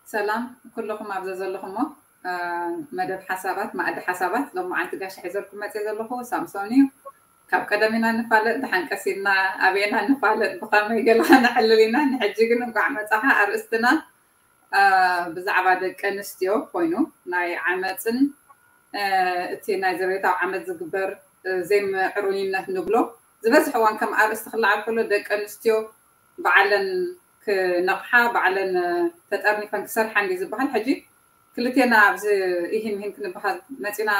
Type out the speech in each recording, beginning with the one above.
ሰላም ኩልኹም ኣብዚ ዘለኹሞ መደብ ሓሳባት፣ ማኣዲ ሓሳባት ሎማዓንቲ ጋሻ ሒዘልኩም መፅየ ዘለኹ ሳምሶን እዩ። ካብ ቀደም ኢና ንፋለጥ፣ ደሓን ቀስ ኢልና ኣበየና ንፋለጥ፣ ብኸመይ ገለ ከነዕልል ኢና። ንሕጂ ግን እንኳዕ መፃኻ። ኣርእስትና ብዛዕባ ደቂ ኣንስትዮ ኮይኑ ናይ ዓመፅን እቲ ናይ ዘቤታዊ ዓመፅ ዝግበር ዘይምዕሩይነት ንብሎ ዝበዝሕ እዋን ከም ኣርእስቲ ክለዓል ከሎ ደቂ ኣንስትዮ ባዕለን ክነቕሓ፣ ባዕለን ተጠርኒፈን ክሰርሓ እንዲ ዝበሃል። ሕጂ ክልቴና ኣብዚ ኢሂን ምሂን ክንበሃል መፂና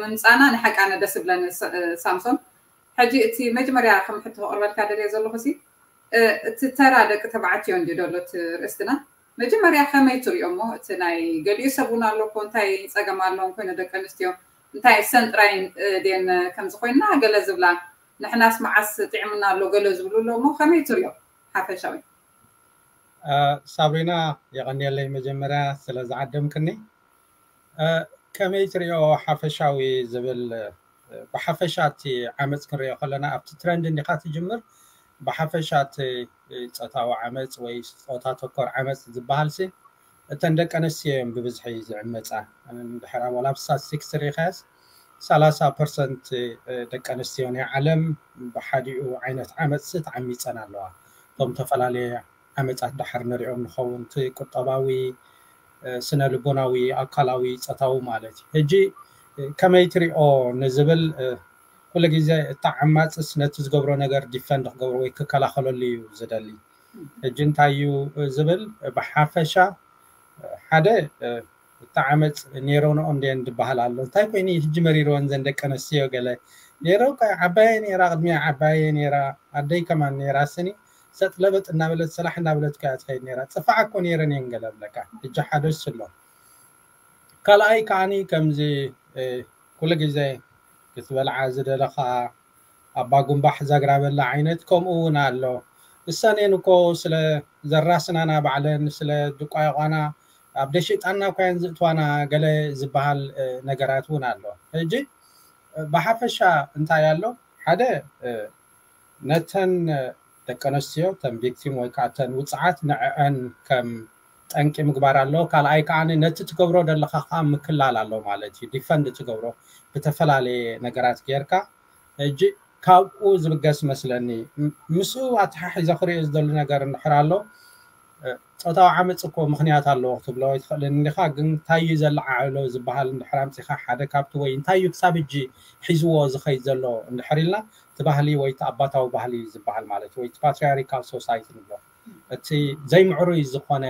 ምምፃና ንሓቂ ኣነ ደስ ብለኒ። ሳምሶን፣ ሕጂ እቲ መጀመርያ ከም ሕቶ ክቕርበልካ ደልየ ዘለኹ ሲ እቲ ተራ ደቂ ተባዕትዮ እንዲ ደሎ እቲ ርእስትና መጀመርያ ከመይ ትሪኦ እሞ እቲ ናይ ገሊኡ ሰብ እውን ኣሎ እኮ እንታይ ፀገም ኣለዎም ኮይኑ ደቂ ኣንስትዮ እንታይ ሰን ጥራይ ድን ከምዚ ኮይና ገለ ዝብላ ንሕናስ መዓስ ጥዕምና ኣሎ ገለ ዝብሉ ኣሎ እሞ ከመይ ትሪኦ ሓፈሻዊ? ሳብሪና፣ የቐንየለይ መጀመርያ ስለ ዝዓደምክኒ። ከመይ ትሪኦ ሓፈሻዊ ዝብል፣ ብሓፈሻ እቲ ዓመፅ ክንሪኦ ከለና ኣብቲ ትረንድ እንዲካ ትጅምር። ብሓፈሻ እቲ ፆታዊ ዓመፅ ወይ ፆታ ተኮር ዓመፅ ዝበሃል ሲ እተን ደቂ ኣንስትዮ እዮም ብብዝሒ ዝዕመፃ። እንድሕር ኣብ ዋላ ኣብ ስታቲስቲክስ ርኢኻያስ ሰላሳ ፐርሰንት ደቂ ኣንስትዮ ናይ ዓለም ብሓዲኡ ዓይነት ዓመፅሲ ተዓሚፀን ኣለዋ። እቶም ዝተፈላለየ ዓመፃት ዳሓር ንሪኦም ንኸውን፣ እቲ ቁጠባዊ፣ ስነ ልቦናዊ፣ ኣካላዊ፣ ፆታዊ ማለት እዩ። ሕጂ ከመይ ትሪኦ ንዝብል፣ ኩሉ ግዜ እታ ዓማፅስ ነቲ ዝገብሮ ነገር ዲፈንድ ክገብሮ ወይ ክከላኸለሉ እዩ ዝደሊ። ሕጂ እንታይ እዩ ዝብል ብሓፈሻ ሓደ እታ ዓመፅ ኔረንኦ እንድየን ዝበሃል ኣሎ። እንታይ ኮይኑ እዩ ሕጂ መሪርወን ዘን ደቂ ኣንስትዮ? ገለ ኔረ እኮ ዓባየ ኔራ፣ ቅድሚያ ዓባየ ኔራ፣ ኣደይ ከማን ኔራ ስኒ ሰጥ ለበጥ እናበለት ሰላሕ እናበለት እኮ እያ ትኸይድ ኔራ። ፅፋዕ እኮ ኔረን እየን ገለ ብለካ። ሕጂ ሓደ እሱ ኣሎ። ካልኣይ ከዓኒ ከምዚ ኩሉ ግዜ ክትበልዓ ዝደለኻ ኣባ ጉንባሕ ዘግራበላ ዓይነት ከምኡ እውን ኣሎ። እሰኔን እኮ ስለ ዘራስናና ባዕለን ስለ ድቋየቋና ኣብ ደሽጣና እኳ እየን ዝእትዋና ገለ ዝበሃል ነገራት እውን ኣሎ። ሕጂ ብሓፈሻ እንታይ ኣሎ? ሓደ ነተን ደቂ ኣንስትዮ ተን ቪክቲም ወይ ከዓ ተን ውፅዓት ንዕአን ከም ጠንቂ ምግባር ኣሎ። ካልኣይ ከዓ ነቲ ትገብሮ ዘለካ ከዓ ምክላል ኣሎ ማለት እዩ። ዲፈንድ ትገብሮ ብተፈላለየ ነገራት ጌርካ። ሕጂ ካብኡ ዝብገስ መስለኒ። ምስኡ ኣተሓሒዘ ክሪኦ ዝደሉ ነገር እንድሕር ኣሎ፣ ፆታዊ ዓመፅ እኮ ምክንያት ኣለዎ ክትብሎ ኣይትኽእልን እንዲኻ። ግን እንታይ እዩ ዘለዓዕሎ ዝበሃል እንድሕር ኣምፂኻ ሓደ ካብቲ ወይ እንታይ እዩ ክሳብ ሕጂ ሒዝዎ ዝኸይድ ዘሎ እንድሕር ኢልና እቲ ባህሊ ወይ እቲ ኣባታዊ ባህሊ ዝበሃል ማለት ወይ እቲ ፓትሪያሪካል ሶሳይቲ ንብሎ እቲ ዘይምዕሩይ ዝኾነ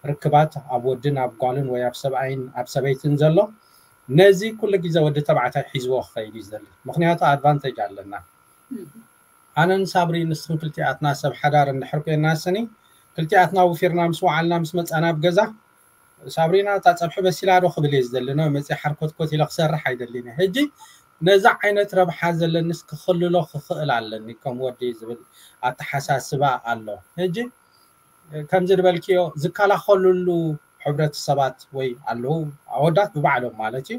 ርክባት ኣብ ወድን ኣብ ጓልን ወይ ኣብ ሰብኣይን ኣብ ሰበይትን ዘሎ ነዚ ኩሉ ግዜ ወዲ ተባዕታይ ሒዝዎ ክኸይድ እዩ ዝደሊ። ምክንያቱ ኣድቫንቴጅ ኣለና። ኣነን ሳብሪ ንስኽን ክልቲኣትና ሰብ ሓዳር እንድሕር ኮይና ስኒ ክልቲኣትና ውፊርና ምስ ወዓልና ምስ መፃና ኣብ ገዛ ሳብሪና እታ ፀብሒ በሲላ ዶ ክብል እየ ዝደሊ። ኖ መፅየ ሓርኮትኮት ኢለ ክሰርሕ ኣይደልን እየ። ሕጂ ነዚ ዓይነት ረብሓ ዘለኒስ ክኽልሎ ክኽእል ኣለኒ ከም ወዲ ዝብል ኣተሓሳስባ ኣሎ። ሕጂ ከምዚ ዝበልክዮ ዝከላኸልሉ ሕብረተሰባት ወይ ኣለዉ ኣወዳት ብባዕሎም ማለት እዩ።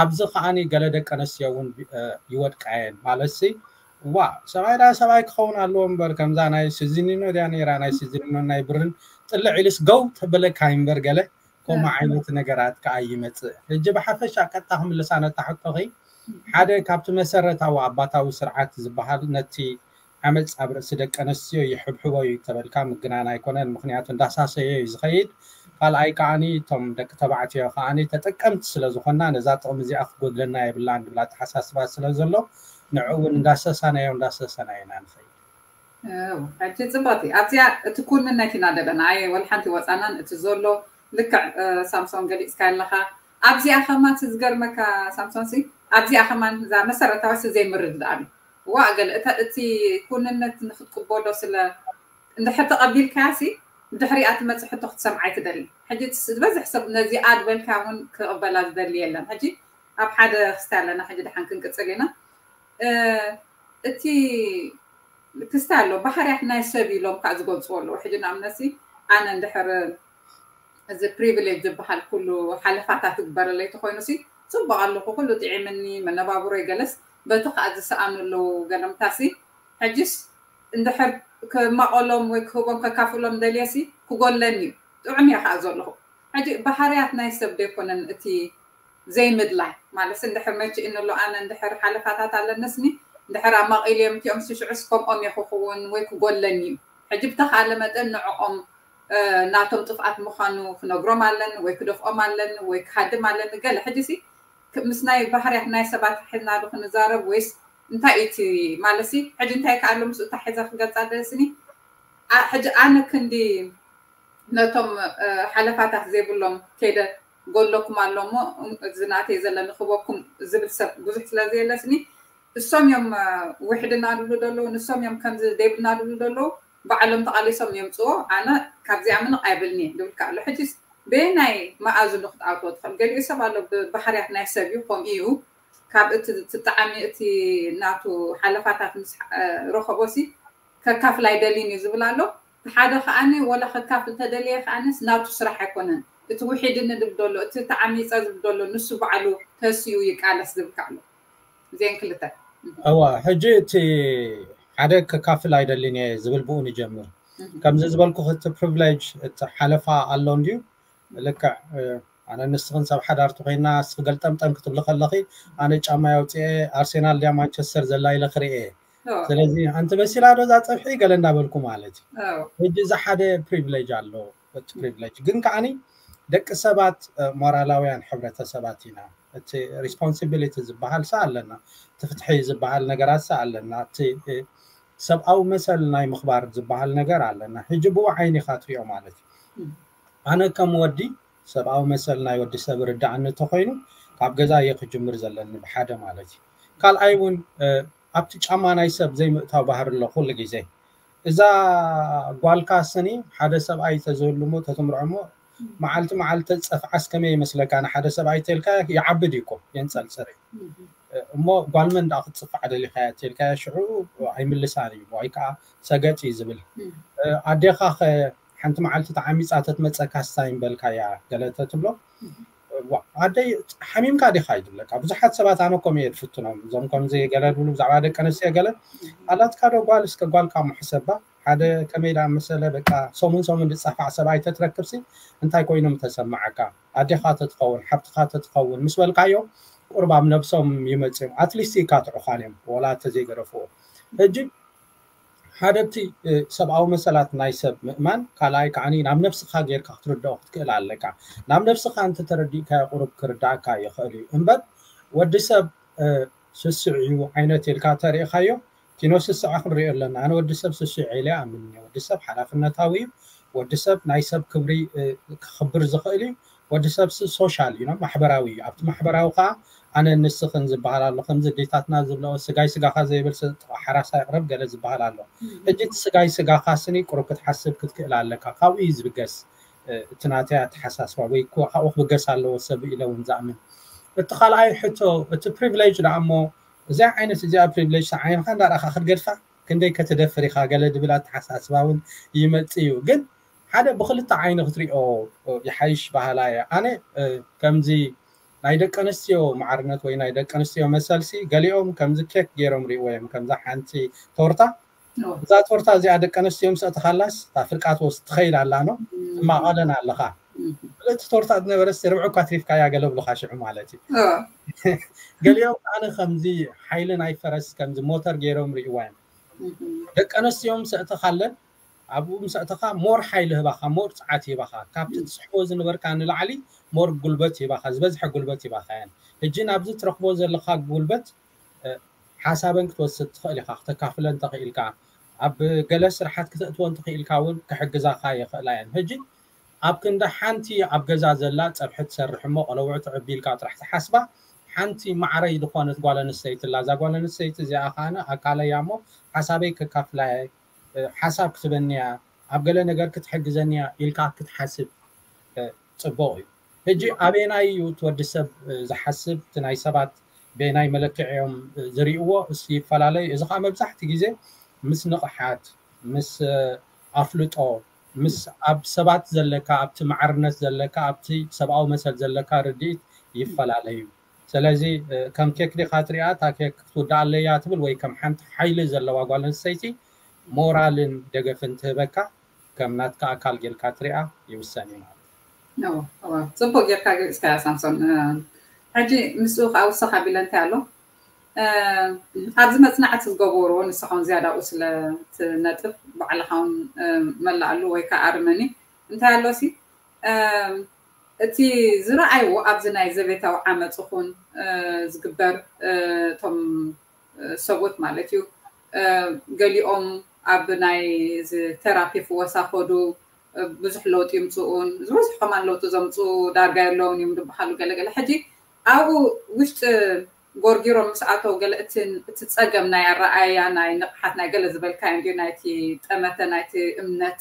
ኣብዚ ከዓኒ ገለ ደቂ ኣንስትዮ እውን ይወድቃ እየን ማለት ሲ ዋ ሰብኣይ ዳ ሰብኣይ ክኸውን ኣለዎ እምበር ከምዛ ናይ ስዚኒኖ ድያ ነይራ ናይ ስዚኒኖ ናይ ብርን ጥልዕ ኢልስ ገው ተበለካ እምበር ገለ ከምኡ ዓይነት ነገራት ከዓ ይመፅእ። ሕጂ ብሓፈሻ ቀጥታ ክምልሳ ነታ ሕቶኺ ሓደ ካብቲ መሰረታዊ ኣባታዊ ስርዓት ዝበሃል ነቲ ዓመፅ ኣብ ርእሲ ደቂ ኣንስትዮ ይሕብሕቦ እዩ ተበልካ ምግናን ኣይኮነን። ምክንያቱ እንዳሳሰዮ እዩ ዝኸይድ። ካልኣይ ከዓኒ እቶም ደቂ ተባዕትዮ ከዓኒ ተጠቀምቲ ስለ ዝኾንና ነዛ ጥቕሚ እዚኣ ክጎድለና የብላን ዝብል ኣተሓሳስባ ስለ ዘሎ ንዕኡ እውን እንዳሰሳናዮ እንዳሰሰናዮ ኢና ንኸይድ። ሕጂ ፅቡቕቲ ኣብዚኣ እቲ ኩንነት ኢና ዘለና ኣየ ወላ ሓንቲ ወፃናን እቲ ዘሎ ልክዕ ሳምሶን ገሊፅካ ኣለኻ ኣብዚኣ ከማን ዝገርመካ ሳምሶን ሲ ኣብዚኣ ከማን እዛ መሰረታዊ ሲ ዘይምርድዳእ እዩ ዋ ገለ እቲ ኩንነት ንክትቅበሎ ስለ እንድሕር ተቐቢልካያ ሲ ድሕሪኣ ትመፅእ ሕቶ ክትሰምዓ ኣይትደሊ ሕጂ ዝበዝሕ ሰብ ነዚኣ ዝበልካ እውን ክቕበላ ዝደሊ የለን ሕጂ ኣብ ሓደ ክስታይ ኣለና ሕጂ ድሓን ክንቅፅል ኢና እቲ ክስታይ ኣሎ ባህርያት ናይ ሰብ ኢሎም ከዓ ዝገልፅዎ ኣለዉ ሕጂ ንኣብነሲ ኣነ እንድሕር እዚ ፕሪቪሌጅ ዝበሃል ኩሉ ሓለፋታት ዝግበረለይ ተኮይኑ ሲ ፅቡቅ ኣለኩ ኩሉ ጥዒምኒ መነባብሮይ ገለስ በቲ ከዓ ዝሰኣኑ ኣለዉ ገለምታ ሲ ሕጅስ እንድሕር ክማቀሎም ወይ ክህቦም ከካፍሎም ደልየ ሲ ክጎለኒ እዩ። ጥዑም እየ ከዓ ዘለኹ። ሕጂ ባህርያት ናይ ሰብ ደይኮነን እቲ ዘይምድላይ ማለት እንድሕር መችእኒ ኣሎ ኣነ እንድሕር ሓለፋታት ኣለንስኒ እንድሕር ኣማቒልዮም እቲኦም ሽዑስ ከምኦም እየ ክኸውን ወይ ክጎለኒ እዩ። ሕጂ ብተኻለ መጠን ንዕኦም ናቶም ጥፍኣት ምዃኑ ክነግሮም ኣለኒ ወይ ክደፍኦም ኣለኒ ወይ ክሃድም ኣለኒ ገለ ሕጂ ሲ ምስ ናይ ባህርያት ናይ ሰባት ሒዝና ዶ ክንዛረብ ወይስ እንታይ እዩ እቲ ማለት ሲ ሕጂ እንታይ ከኣሎ ምስኡ እንታይ ሒዘ ክገልፃ ደለስኒ ሕጂ ኣነ ክንዲ ነቶም ሓለፋታት ዘይብሎም ከይደ ጎለኩም ኣሎ እሞ እዚ ናተይ ዘለኒ ክበኩም ዝብል ሰብ ብዙሕ ስለ ዘየለስኒ እሶም እዮም ውሕድና ድብሉ ደለዉ ንሶም እዮም ከምዚ ደይብልና ድብሉ ደለዉ ባዕሎም ተቓሊሶም የምፅዎ ኣነ ካብዚኣ ምንቕ ኣይብልኒ ድብልካ ኣሎ ሕጂስ በየናይ መኣዝኑ ክትኣትዎ ትኽእል ገሊኡ ሰብ ኣሎ ብባህርያት ናይ ሰብ እዩ ከምኡ እዩ ካብ እቲ ትጣዓሚ እቲ ናቱ ሓለፋታት ምስ ረኸቦሲ ከካፍል ኣይደልን እዩ ዝብል ኣሎ ሓደ ከዓኒ ወላ ከካፍል ተደልየ ከዓኒስ ናቱ ስራሕ ኣይኮነን እቲ ውሒድኒ ዝብል ዘሎ እቲ ተዓሚፀ ዝብል ዘሎ ንሱ ባዕሉ ተሲኡ ይቃለስ ዝብል ኣሎ እዚአን ክልተ እዋ ሕጂ እቲ ሓደ ከካፍል ኣይደልን እየ ዝብል ብኡ ንጀምር ከምዚ ዝበልኩ እቲ ፕሪቪሌጅ እቲ ሓለፋ ኣሎ እንድዩ ልክዕ ኣነ ንስኽን ሰብ ሓዳርቲ ኮይና ንስኺ ገልጠምጠም ክትብሊ ከለኺ ኣነ ጫማ ያውፅኤ ኣርሴናል ድያ ማንቸስተር ዘላ ኢለ ክርኤ ስለዚ ኣንቲ መሲላ ዶ እዛ ፀብሒ ገለ እንዳበልኩ ማለት እዩ ሕጂ እዚ ሓደ ፕሪቪሌጅ ኣሎ እቲ ፕሪቪሌጅ ግን ከዓኒ ደቂ ሰባት ሞራላውያን ሕብረተሰባት ኢና እቲ ሪስፖንሲቢሊቲ ዝበሃል ሰ ኣለና እቲ ፍትሒ ዝበሃል ነገራት ሰ ኣለና እቲ ሰብኣዊ መሰል ናይ ምኽባር ዝበሃል ነገር ኣለና ሕጂ ብኡ ዓይኒ ኢኻ ትሪኦ ማለት እዩ ኣነ ከም ወዲ ሰብኣዊ መሰል ናይ ወዲ ሰብ ርዳእኒ እንተኮይኑ ካብ ገዛ እየ ክጅምር ዘለኒ ብሓደ ማለት እዩ ካልኣይ እውን ኣብቲ ጫማ ናይ ሰብ ዘይምእታው ባህር ኣሎ ኩሉ ግዜ እዛ ጓልካ ስኒ ሓደ ሰብኣይ ተዝህሉ ሞ ተትምርዖ ሞ መዓልቲ መዓልቲ ጸፍዓስ ከመይ ይመስለካ ንሓደ ሰብኣይ ተልካ ይዓብድ እዩ እኮ የንጸልጽር እዩ እሞ ጓልመን ዳ ክትጽፋዕ ደሊኻያ ተልካ ሽዑ ኣይምልሳን እዩ ወይ ከዓ ሰገጥ እዩ ዝብል ኣዴኻ ሓንቲ መዓልቲ ተዓሚፃ ተትመፀካ ስታይ ምበልካያ ገለ ተትብሎ ኣደይ ሓሚምካ ዲኻ ይድብለካ ብዙሓት ሰባት ኣነ ኮም እየ ዝፍትኖም እዞም ከምዚ ገለ ድብሉ ብዛዕባ ደቂ ኣነስትዮ ገለ ኣላትካ ዶ ጓል እስከ ጓልካ ምሕሰባ ሓደ ከመይ ዳ መሰለ በቃ ሰሙን ሰሙን ዝፃፋዕ ሰብኣይ ተትረክብሲ እንታይ ኮይኖም ተሰማዓካ ኣዴኻ ተትኸውን ሓብትኻ ተትኸውን ምስ በልካዮ ቁርብ ኣብ ነብሶም ይመፅኦም ኣትሊስት ይካትዑኻን እዮም ወላ ተዘይገደፍዎ ሕጂ ሓደ እቲ ሰብኣዊ መሰላት ናይ ሰብ ምእማን ካልኣይ ከዓ ናብ ነብስኻ ጌርካ ክትርድኦ ክትክእል ኣለካ ናብ ነብስኻ እንተተረዲእካዮ ቁሩብ ክርዳእካ ይኽእል እዩ እምበር ወዲ ሰብ ስስዕ እዩ ዓይነት ኢልካ ተሪእኻዮ ኪኖ ስስዐ ክንሪኦ ኣለና ኣነ ወዲ ሰብ ስስዕ ኢለ ኣምን ወዲ ሰብ ሓላፍነታዊ እዩ ወዲ ሰብ ናይ ሰብ ክብሪ ክኽብር ዝኽእል እዩ ወዲ ሰብ ሶሻል እዩ ማሕበራዊ እዩ ኣብቲ ማሕበራዊ ከዓ ኣነ ንስኽን ዝበሃል ኣሎ ከምዚ ዴታትና ዝብለኦ ስጋይ ስጋኻ ዘይብል ሓራሳ ይቕረብ ገለ ዝበሃል ኣሎ ሕጂ እቲ ስጋይ ስጋኻ ስኒ ቁሩብ ክትሓስብ ክትክእል ኣለካ ካብኡ እዩ ዝብገስ እቲ ናተይ ኣተሓሳስባ ወይ ካብኡ ክብገስ ኣለዎ ሰብ ኢለ እውን ዝኣምን እቲ ካልኣይ ሕቶ እቲ ፕሪቪሌጅ ደኣ እሞ እዚኣ ዓይነት እዚኣ ፕሪቪሌጅ ዓይንኻ እንዳረእኻ ክትገድፋ ክንደይ ከተደፍር ኢኻ ገለ ድብል ኣተሓሳስባ እውን ይመፅእ እዩ ግን ሓደ ብክልተ ዓይኒ ክትሪኦ ይሓይሽ ባህላ እየ ኣነ ከምዚ ናይ ደቂ ኣንስትዮ ማዕርነት ወይ ናይ ደቂ ኣንስትዮ መሰልሲ ገሊኦም ከምዚ ኬክ ገይሮም ሪእዎ እዮም ከምዛ ሓንቲ ቶርታ እዛ ቶርታ እዚኣ ደቂ ኣንስትዮ ምስ ኣእተኻላስ እታ ፍርቃ ትወስ ትኸይድ ኣላ ኖ ትማቐለን ኣለኻ እቲ ቶርታ ዝነበረ ርብዑ እኳ ትሪፍካያ ገለ ብሉኻ ሽዑ ማለት እዩ ገሊኦም ኣነ ከምዚ ሓይሊ ናይ ፈረስ ከምዚ ሞተር ገይሮም ሪእዋ እዮም ደቂ ኣንስትዮ ምስ ኣእተኻለን ኣብኡ ምስ ኣእተኻ ሞር ሓይሊ ህባኻ ሞር ፀዓት ይባኻ ካብቲ ትስሕቦ ዝነበርካ ንላዕሊ ሞር ጉልበት ይባኻ ዝበዝሐ ጉልበት ይባኻ እየን ሕጂ ናብዚ ትረኽቦ ዘለኻ ጉልበት ሓሳበን ክትወስድ ትኽእል ኢኻ ክተካፍለን ተኽኢልካ ኣብ ገለ ስራሓት ክተእትወን ትኽኢልካ እውን ክሕግዛኻ ይኽእላ እየን ሕጂ ኣብ ክንዲ ሓንቲ ኣብ ገዛ ዘላ ፀብሒ ትሰርሕ እሞ ቆለውዕ ትዕቢልካ ጥራሕ ትሓስባ ሓንቲ ማዕረይ ዝኾነት ጓል ኣንስተይቲ ላ እዛ ጓል ኣንስተይቲ እዚኣ ከዓነ ኣካለያ እሞ ሓሳበይ ከካፍላየ ሓሳብ ክትበንያ ኣብ ገለ ነገር ክትሕግዘንያ ኢልካ ክትሓስብ ፅቡቕ እዩ ሕጂ ኣበየናይ እዩ እቲ ወዲ ሰብ ዝሓስብ እቲ ናይ ሰባት በየናይ መለክዕ እዮም ዝርእዎ እሱ ይፈላለዩ እዚ ከዓ መብዛሕቲ ግዜ ምስ ንቕሓት ምስ ኣፍልጦ ምስ ኣብ ሰባት ዘለካ ኣብቲ ማዕርነት ዘለካ ኣብቲ ሰብኣዊ መሰል ዘለካ ርድኢት ይፈላለዩ ስለዚ ከም ኬክ ዲኻ ትሪኣ እታ ኬክ ክትውዳእ ኣለያ ትብል ወይ ከም ሓንቲ ሓይሊ ዘለዋ ጓል ኣንስተይቲ ሞራልን ደገፍን ትህበካ ከም ናትካ ኣካል ጌርካ ትሪኣ ይውሰን እዩ ማለት እዩ። ጽቡቅ ጌርካ ገሊፅካያ ሳምሶን። ሕጂ ምስኡ ከዓ ውሰኽ ኣቢለ እንታይ ኣሎ ኣብዚ መፅናዕቲ ዝገበርዎ ንስኻውን ዝያዳኡ ስለ ትነጥፍ ባዕልኻውን መላኣሉ ወይ ከዓ ኣርመኒ እንታይ ኣሎ ሲ እቲ ዝረኣይዎ ኣብዚ ናይ ዘቤታዊ ዓመፅ ኹን ዝግበር እቶም ሰብኡት ማለት እዩ። ገሊኦም ኣብ ናይ ቴራፒ ፍወሳ ከዱ ብዙሕ ለውጢ ይምፅኡን ዝበዝሑ ከማን ለውጢ ዘምፅኡ ዳርጋ የለውን እዮም ዝበሃሉ ገለገለ ሕጂ ኣብኡ ውሽጢ ጎርጊሮም ምስ ኣተው ገለ እቲ ፀገም ናይ ኣረኣያ ናይ ንቕሓት ናይ ገለ ዝበልካዮ እንዲ ናይቲ ጠመተ ናይቲ እምነት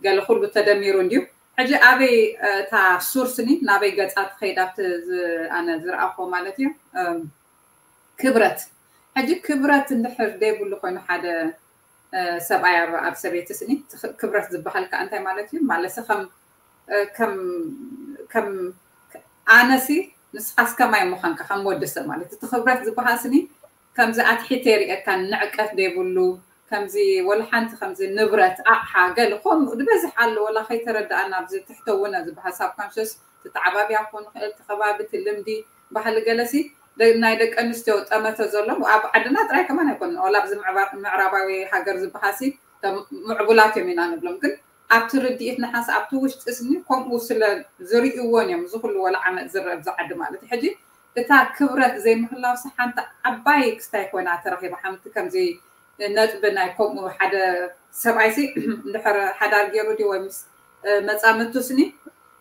ገለ ኩሉ ተደሚሩ እንድዩ ሕጂ ኣበይ እታ ሱርስኒ ናበይ ገፃ ትኸይድ ኣብቲ ኣነ ዝረኣኹዎ ማለት እዩ ክብረት ሕጂ ክብረት እንድሕር ደይብሉ ኮይኑ ሓደ ሰብኣይ ኣብ ሰበይቲ ስኒ ክብረት ዝበሃል ከዓ እንታይ ማለት እዩ ማለሲ ከም ከም ኣነሲ ንስኻስ ከማይ ምዃንካ ከም ወዲ ሰብ ማለት እቲ ክብረት ዝበሃል ስኒ ከምዚ ኣትሒተ የርእየካ ንዕቀት ደይብሉ ከምዚ ወላ ሓንቲ ከምዚ ንብረት ኣቕሓ ገለ ከምኡ ዝበዝሕ ኣሎ ወላ ከይተረዳኣና ኣብዚ ትሕተውነ ዝበሃል ሳብኮንሽስ ተተዓባብያ ክኾን ይኽእል እቲ ከባቢ እቲ ልምዲ ባህሊ ገለሲ ናይ ደቂ ኣንስትዮ ጠመተ ዘሎ ኣብ ዓድና ጥራይ ከማን ኣይኮነ ወላ ኣብዚ ምዕራባዊ ሃገር ዝበሃሲ ምዕቡላት እዮም ኢና ንብሎም ግን ኣብቲ ርድኢት ንሓንስ ኣብቲ ውሽጢ ስኒ ከምኡ ስለ ዝርእዎን እዮም እዚ ኩሉ ወላ ዓመት ዝረአ ብዛ ዓዲ ማለት እዩ ሕጂ እታ ክብረት ዘይምህላውሲ ሓንቲ ዓባይ ክስታይ ኮይና ተረኺባ ሓንቲ ከምዚ ነጥቢ ናይ ከምኡ ሓደ ሰብኣይሲ እንድሕር ሓዳር ገይሩ ድዩ ወይ ምስ መፃምድቱ ስኒ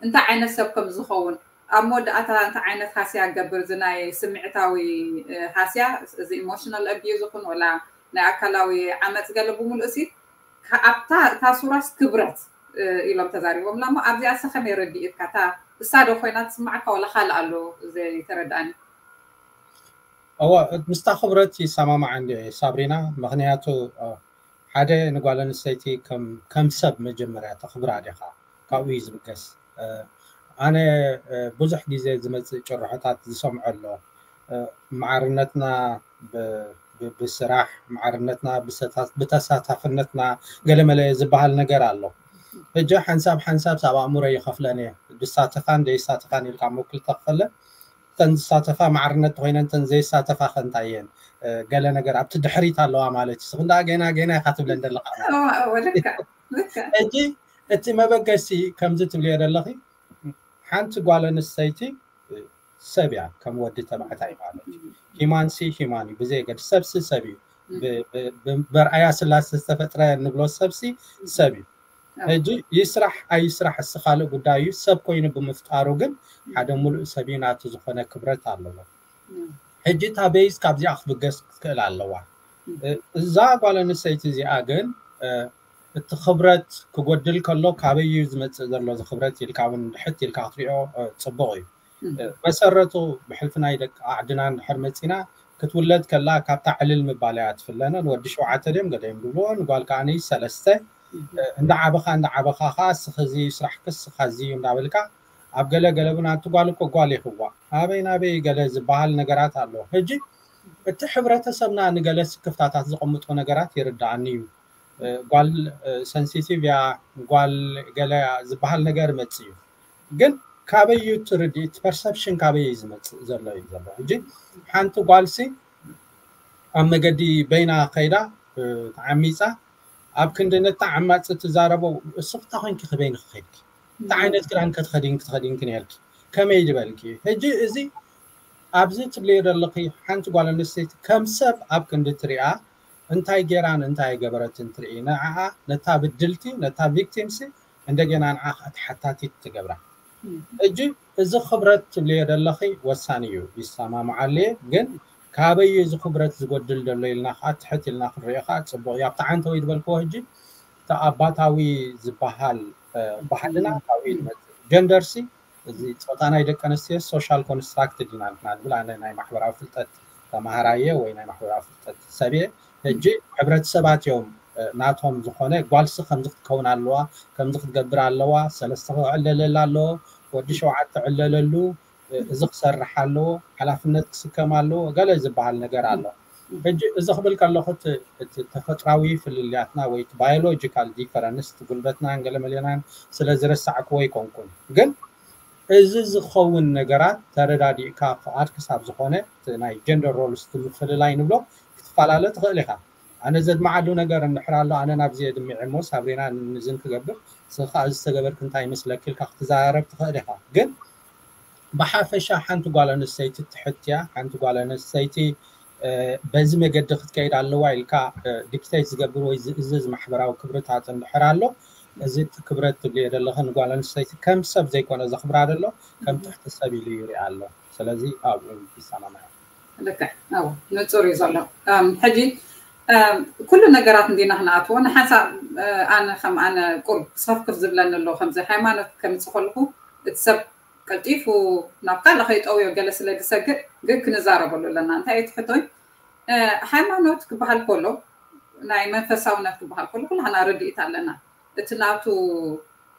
እንታይ ዓይነት ሰብ ከም ዝኸውን ኣብ መወዳእታ እንታይ ዓይነት ሃስያ ገብር እዚ ናይ ስምዕታዊ ሃስያ እዚ ኢሞሽናል ኣቢዩዝ ይኹን ወላ ናይ ኣካላዊ ዓመፅ ገለ ብምሉእ ሲ ኣብታ እታ ሱራስ ክብረት ኢሎም ተዛሪቦምላ እሞ ኣብዚኣ ሰ ከመይ ረድኢትካ እታ እሳ ዶ ኮይና ትስማዕካ ወላ ካልእ ኣሎ ዘይተረድኣኒ እወ ምስታ ክብረት ይሰማማዕ እንዲ ሳብሪና ምክንያቱ ሓደ ንጓል ኣንስተይቲ ከም ሰብ መጀመርያ ተኽብራ ዲኻ ካብኡ እዩ ዝብገስ ኣነ ብዙሕ ግዜ ዝመፅእ ጭርሖታት ዝሰምዖ ኣሎ ማዕርነትና ብስራሕ ማዕርነትና ብተሳታፍነትና ገለመለ ዝበሃል ነገር ኣሎ ሕጂ ሓንሳብ ሓንሳብ ሳብ ኣእምሮ ይኸፍለን እየ ዝሳተፋን ዘይሳተፋን ኢልካ መክልተ ክፈለ እተን ዝሳተፋ ማዕርነት ኮይነን እተን ዘይሳተፋ ከ እንታይ እየን ገለ ነገር ኣብቲ ድሕሪት ኣለዋ ማለት እዩ ስኽንዳ ገና ገና ኢካ ትብለን ዘለካ ሕጂ እቲ መበገሲ ከምዚ ትብልዮ ዘለኺ ሓንቲ ጓል ኣንስተይቲ ሰብ እያ ከም ወዲ ተባዕታይ ማለት እዩ ሂማን ሲ ሂማን እዩ ብዘየገድ ሰብሲ ሰብ እዩ በርኣያ ስላሴ ዝተፈጥረ ንብሎ ሰብሲ ሰብ እዩ ሕጂ ይስራሕ ኣይስራሕ እስ ካልእ ጉዳይ እዩ ሰብ ኮይኑ ብምፍጣሩ ግን ሓደ ሙሉእ ሰብ እዩ ናቱ ዝኾነ ክብረት ኣለዎ ሕጂ እታ ቤይዝ ካብዚኣ ክትብገስ ክትክእል ኣለዋ እዛ ጓል ኣንስተይቲ እዚኣ ግን እቲ ክብረት ክጎድል ከሎ ካበይ እዩ ዝመፅእ ዘሎ እዚ ክብረት ኢልካ እውን ድሕት ኢልካ ክትሪኦ ፅቡቅ እዩ መሰረቱ ብሕልፊ ናይ ደቂ ዓድና እንድሕር መፂና ክትውለድ ከላ ካብታ ዕልል ምባል እያ ትፍለነ ንወዲ ሸውዓተ ድዮም ገደዮም ዝብልዎ ንጓል ከዓኒ ሰለስተ እንዳዓበኻ እንዳዓበኻ ከዓ ስኽዚ ስራሕ ክስኻ እዚ እዩ እንዳበልካ ኣብ ገለ ገለ እውን ኣንቲ ጓል እኮ ጓል ይኽዋ ኣበይ ናበይ ገለ ዝበሃል ነገራት ኣሎ ሕጂ እቲ ሕብረተሰብና ንገለ ስክፍታታት ዘቐምጦ ነገራት ይርዳኣኒ እዩ ጓል ሰንሲቲቭ እያ ጓል ገለ ዝበሃል ነገር መፅ እዩ ግን ካበይ እዩ እቲ ርድኢት ፐርሰፕሽን ካበይ እዩ ዝመፅእ ዘሎ እዩ ዘሎ ሕጂ ሓንቲ ጓልሲ ኣብ መገዲ በይና ከይዳ ተዓሚፃ ኣብ ክንዲ ነታ ዓማፂ ትዛረቦ እሱ ክታ ኮንኪ ክበይን ክኸድኪ እንታይ ዓይነት ክዳን ከትኸዲን ክትኸዲን ክነልኪ ከመይ ዝበልኪ ሕጂ እዚ ኣብዚ ትብልዮ ዘለኺ ሓንቲ ጓል ኣንስተይቲ ከም ሰብ ኣብ ክንዲ ትሪኣ እንታይ ጌራን እንታይ ገበረትን ትርኢ ንዓኣ ነታ ብድልቲ ነታ ቪክቲምሲ እንደገና ንዓ ከዓ ተሓታቲት ትገብራ ሕጂ እዚ ክብረት ትብልዮ ዘለኺ ወሳኒ እዩ ይሰማማዓሉ እየ ግን ካበይ እዚ ክብረት ዝጎድል ዘሎ ኢልና ከዓ ትሕት ኢልና ክንሪኦ ከዓ ፅቡቅ እዩ ኣብቲ ዓንተ ወይ ዝበልክዎ ሕጂ እቲ ኣባታዊ ዝበሃል ባህልና ካብኡ እዩ ዝመፅእ ጀንደርሲ እዚ ፆታ ናይ ደቂ ኣንስትዮ ሶሻል ኮንስትራክትድ ኢና ንሕና ንብል ኣነ ናይ ማሕበራዊ ፍልጠት ተማሃራየ ወይ ናይ ማሕበራዊ ፍልጠት ሰብየ ሕጂ ሕብረተሰባት እዮም ናቶም ዝኾነ ጓልሲ ከምዚ ክትከውን ኣለዋ ከምዚ ክትገብር ኣለዋ ሰለስተ ክዕለለላ ኣለዎ ወዲ ሸውዓተ ዕለለሉ እዚ ክሰርሕ ኣለዎ ሓላፍነት ክስከም ኣለዎ ገለ ዝበሃል ነገር ኣሎ ሕጂ እዚ ክብል ከለኹ እቲ ተፈጥራዊ ፍልልያትና ወይ ባዮሎጂካል ዲፈረንስ፣ ጉልበትናን ገለመሌናን ስለ ዝረሳዕክዎ ኣይኮንኩን። ግን እዚ ዝኸውን ነገራት ተረዳዲእካ፣ ፍቓድ ክሳብ ዝኾነ ናይ ጀንደር ሮልስ፣ ምፍልላይ ንብሎ፣ ክትፈላለ ትኽእል ኢኻ። ኣነ ዘድምዓሉ ነገር እንድሕር ኣሎ፣ ኣነ ናብዚ የድምዕ እሞ ሳብሪና ንዝን ክገብር፣ ስኻ ዝተገበርክ እንታይ ይመስለክ ኢልካ ክትዘራረብ ትኽእል ኢኻ። ግን ብሓፈሻ ሓንቲ ጓል ኣንስተይቲ ትሕትያ፣ ሓንቲ ጓል ኣንስተይቲ በዚ መገዲ ክትከይድ ኣለዋ ኢልካ ዲክቴት ዝገብር ወይ ዝእዝዝ ማሕበራዊ ክብርታት እንድሕር ኣሎ፣ እዚ ክብረት ትብልዮ ዘለኽን ጓል ኣንስተይቲ ከም ሰብ ዘይኮነ ዘኽብራ ዘሎ፣ ከም ትሕቲ ሰብ ኢሉ ይሪኣ ኣሎ። ስለዚ ኣብኡ ይሰማማዕ። ልክዕ፣ ንፁር እዩ ዘሎ። ሕጂ ኩሉ ነገራት እንዲና ክንኣትዎ ንሓንሳብ፣ ኣነ ከም ኣነ ቁርብ ሰፍክፍ ዝብለኒ ኣሎ። ከምዚ ሃይማኖት ከምፅእ ከለኹ እቲ ሰብ ቀልጢፉ ናብ ካልእ ከይጠውዮ ገለ ስለ ዝሰግእ፣ ግን ክንዛረበሉ ኣለና። እንታይ እዩ ትሕቶይ? ሃይማኖት ክበሃል ከሎ፣ ናይ መንፈሳውነት ክበሃል ከሎ ኩላህና ርድኢት ኣለና። እቲ ናቱ፣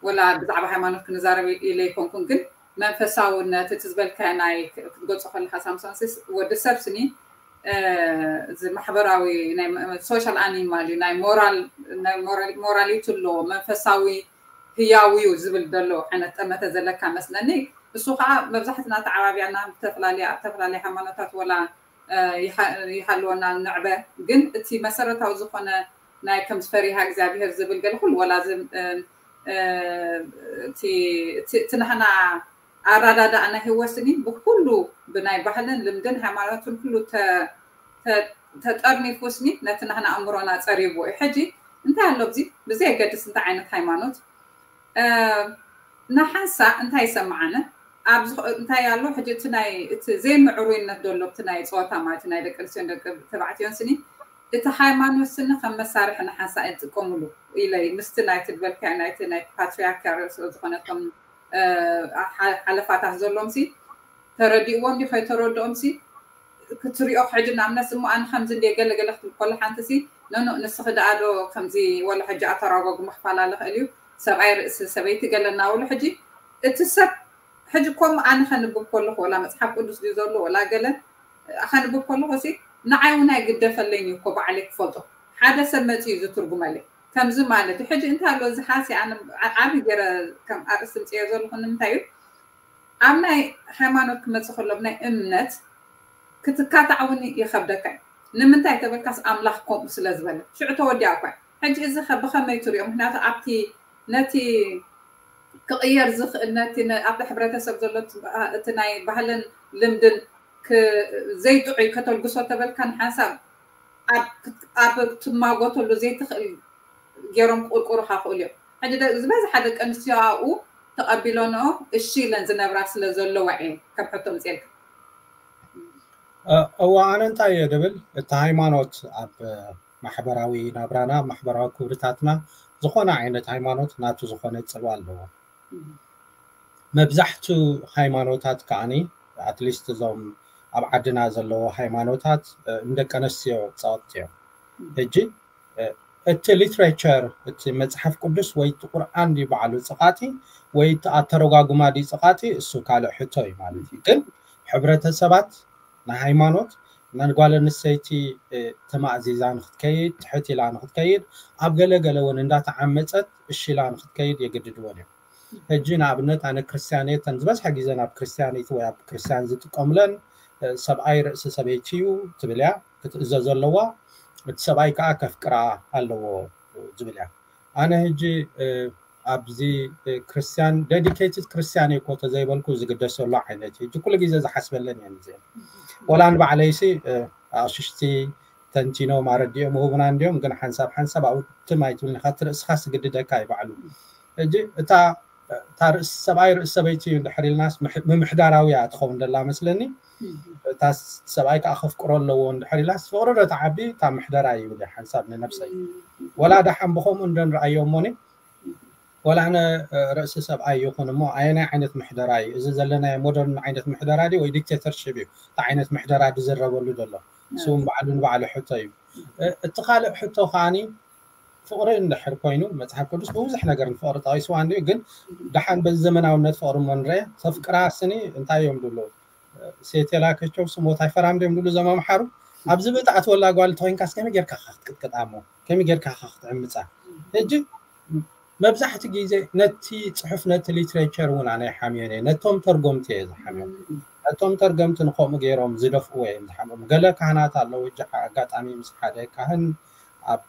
ወላ ብዛዕባ ሃይማኖት ክንዛረብ ኢለ ኣይኮንኩን፣ ግን መንፈሳውነት እቲ ዝበልካዮ ናይ ክትገልጾ ከለካ ሳምሶን፣ ወዲ ሰብ ስኒ እዚ ማሕበራዊ ናይ ሶሻል ኣኒማል እዩ። ናይ ሞራል፣ ናይ ሞራሊቲ ኣሎ፣ መንፈሳዊ ህያው እዩ ዝብል ዘሎ ዓይነት ጠመተ ዘለካ መስለኒ። እሱ ከዓ መብዛሕትና ተዓባቢያና ዝተፈላለየ፣ ኣብ ዝተፈላለየ ሃይማኖታት ወላ ይሃልወና ንዕበ፣ ግን እቲ መሰረታዊ ዝኾነ ናይ ከምዚ ፈሪሃ እግዚኣብሄር ዝብል ገለ ኩሉ ወላ እቲ ናህና ኣራዳዳእና ህይወት ስኒ ብኩሉ ብናይ ባህልን ልምድን ሃይማኖትን ኩሉ ተጠርኒፉ ስኒ ነቲ ናህና ኣእምሮና ፀሪቡ እዩ። ሕጂ እንታይ ኣሎ ብዚ ብዘየገድስ እንታይ ዓይነት ሃይማኖት ንሓንሳእ እንታይ ይሰምዓነ ኣብ እንታይ ኣሎ ሕጂ እቲ ናይ እቲ ዘይምዕሩይነት ዘሎ እቲ ናይ ፀወታ ማለት ናይ ደቂ ኣንስትዮን ደቂ ተባዕትዮን ስኒ እቲ ሃይማኖት ስኒ ከም መሳርሒ ንሓንሳእ ይጥቀምሉ ኢለ ምስቲ ናይቲ ዝበልካዮ ናይቲ ናይ ፓትሪያርኪያ ርእሲ ዝኾነቶም ሓለፋታት ዘሎምሲ ተረዲእዎም ዲ ከይተረድኦምሲ ክትሪኦ ሕጂ ንኣብነት እሞ ኣነ ከምዚ እንደ ገለገለ ክትብል ከሎ ሓንቲ ሲ ኖኖ ንስኺ ደኣ ዶ ከምዚ ወላ ሕጂ ኣተራጓጉማ ክፈላለ ክእል እዩ ሰብኣይ ርእሲ ሰበይቲ ገለ እናበሉ ሕጂ እቲ ሰብ ሕጂ ከምኡ ኣነ ከንብብ ከለኹ ወላ መፅሓፍ ቅዱስ ድዩ ዘሎ ወላ ገለ ከንብብ ከለኹ ሲ ንዓይ እውን ኣይግደፈለይን እዩ እኮ ባዕለይ ክፈልጦ ሓደ ሰብ መፂኡ እዩ ዝትርጉመለይ ከምዚ ማለት እዩ ሕጂ እንታይ ኣሎ እዚ ሓሲ ኣነ ዓብዪ ገይረ ከም ኣርእስቲ ምፅዮ ዘለኹ ንምንታይ እዩ ኣብ ናይ ሃይማኖት ክመፅእ ከሎ ናይ እምነት ክትካታዕ እውን ይኸብደካ እዩ ንምንታይ ተበልካስ ኣምላኽ ከምኡ ስለ ዝበለ ሽዑ ተወዲኣ እኳ ሕጂ እዚ ብኸመይ ትሪኦ ምክንያቱ ኣብቲ ነቲ ክቕየር ዝኽእል ነቲ ኣብቲ ሕብረተሰብ ዘሎ እቲ ናይ ባህልን ልምድን ዘይጥዑይ ከተልግሶ ተበልካ ንሓንሳብ ኣብ ትማጎተሉ ዘይትኽእል ገይሮም ክቁርቁሩካ ክእሉ እዮም ሕጂ ዝበዝሓ ደቂ ኣንስትዮ ኣብኡ ተቐቢሎንኦ እሺ ኢለን ዝነብራ ስለ ዘለዋ እየ ከም ሕቶ ምፅልካ እዋ ኣነ እንታይ እየ ድብል እቲ ሃይማኖት ኣብ ማሕበራዊ ናብራና ማሕበራዊ ክብርታትና ዝኾነ ዓይነት ሃይማኖት ናቱ ዝኾነ ፅልዋ ኣለዎ መብዛሕቱ ሃይማኖታት ከዓኒ ኣትሊስት እዞም ኣብ ዓድና ዘለዎ ሃይማኖታት ንደቂ ኣንስትዮ ፀቕጢ እዮም ሕጂ እቲ ሊትሬቸር እቲ መፅሓፍ ቅዱስ ወይ እቲ ቁርኣን ድዩ በዓሉ ፀቓጢ ወይ እቲ ኣተረጓጉማ ድዩ ፀቓጢ እሱ ካልእ ሕቶ እዩ ማለት እዩ ግን ሕብረተሰባት ንሃይማኖት ንጓል ኣንስተይቲ ተማእዚዛ ንክትከይድ ትሕት ኢላ ንክትከይድ ኣብ ገለገለ እውን እንዳተዓመፀት እሺላ ንክትከይድ የገድድወን እዮም ሕጂ ንኣብነት ኣነ ክርስትያን እየ ተን ዝበዝሐ ግዜ ናብ ክርስትያኒቲ ወይ ኣብ ክርስትያን ዝጥቀሙለን ሰብኣይ ርእሲ ሰበይቲ እዩ ትብል እያ ክትእዘዝ ኣለዋ እቲ ሰብኣይ ከዓ ከፍቅራ ኣለዎ ዝብል እያ ኣነ ሕጂ ኣብዚ ክርስትያን ዴዲኬትድ ክርስትያን እኮ ተዘይበልኩ ዝግደሰሉ ዓይነት እዩ ኩሉ ግዜ ዝሓስበለን እየን እዚአን ወላ ንባዕለይሲ ኣቕሽሽቲ ተንቲኖም ኣረዲኦም ምሁብና እንዲኦም ግን ሓንሳብ ሓንሳብ ኣብኡ ትም ኣይትብልኒ ካብቲ ርእስኻ ስግድደካ እዩ ባዕሉ ሕጂ እታ እታ ርእሲ ሰብኣይ ርእሲ ሰበይቲ እዩ እንድሕር ኢልናስ ምምሕዳራዊ እያ ትኸውን ደላ መስለኒ እታ ሰብኣይ ከዓ ከፍቅሮ ኣለዎ እንድሕር ኢልናስ ፍቅሪ ዶ ተዓቢ እታ ምሕደራ ይብል ሓንሳብ ንነብሰይ ወላ ደሓን ብኸምኡ እንዶ ንረኣዮ እሞኒ ወላ ኣነ ርእሲ ሰብኣይ ይኹን እሞ ኣየናይ ዓይነት ምሕደራ እዩ እዚ ዘለናዮ ሞደርን ዓይነት ምሕደራ ድዩ ወይ ዲክቴተርሽፕ እዩ እቲ ዓይነት ምሕደራ ዝዝረበሉ ዘሎ ንስውን ባዕሉ ንባዕሉ ሕቶ እዩ እቲ ካልእ ሕቶ ከዓኒ ፍቕሪ እንድሕር ኮይኑ መፅሓፍ ቅዱስ ብብዙሕ ነገር ንፍቕሪ ጠቒስዋ እንዲዩ ግን ደሓን በዚ ዘመናውነት ፍቕሪ እሞ ንረአ ተፍቅራ ስኒ እንታይ እዮም ድብሉ ሴቴላ ከቸው ስሞት ኣይፈራም ድዮም ድብሉ ዘመምሓሩ ኣብዚ ብትኣትወላ ጓል እንተኮይንካስ ከመይ ጌርካ ክትቅጥቅጣ እሞ ከመይ ጌርካ ክትዕምፃ? ሕጂ መብዛሕቲ ግዜ ነቲ ፅሑፍ ነቲ ሊትሬቸር እውን ኣነ ይሓምዮን እየ። ነቶም ተርጎምቲ እየ ዝሓምዮም። ነቶም ተርገምቲ ንከምኡ ገይሮም ዝደፍእዎ እዮም ዝሓምዮም። ገለ ካህናት ኣለዉ። ሕጂ ኣጋጣሚ ምስ ሓደ ካህን ኣብ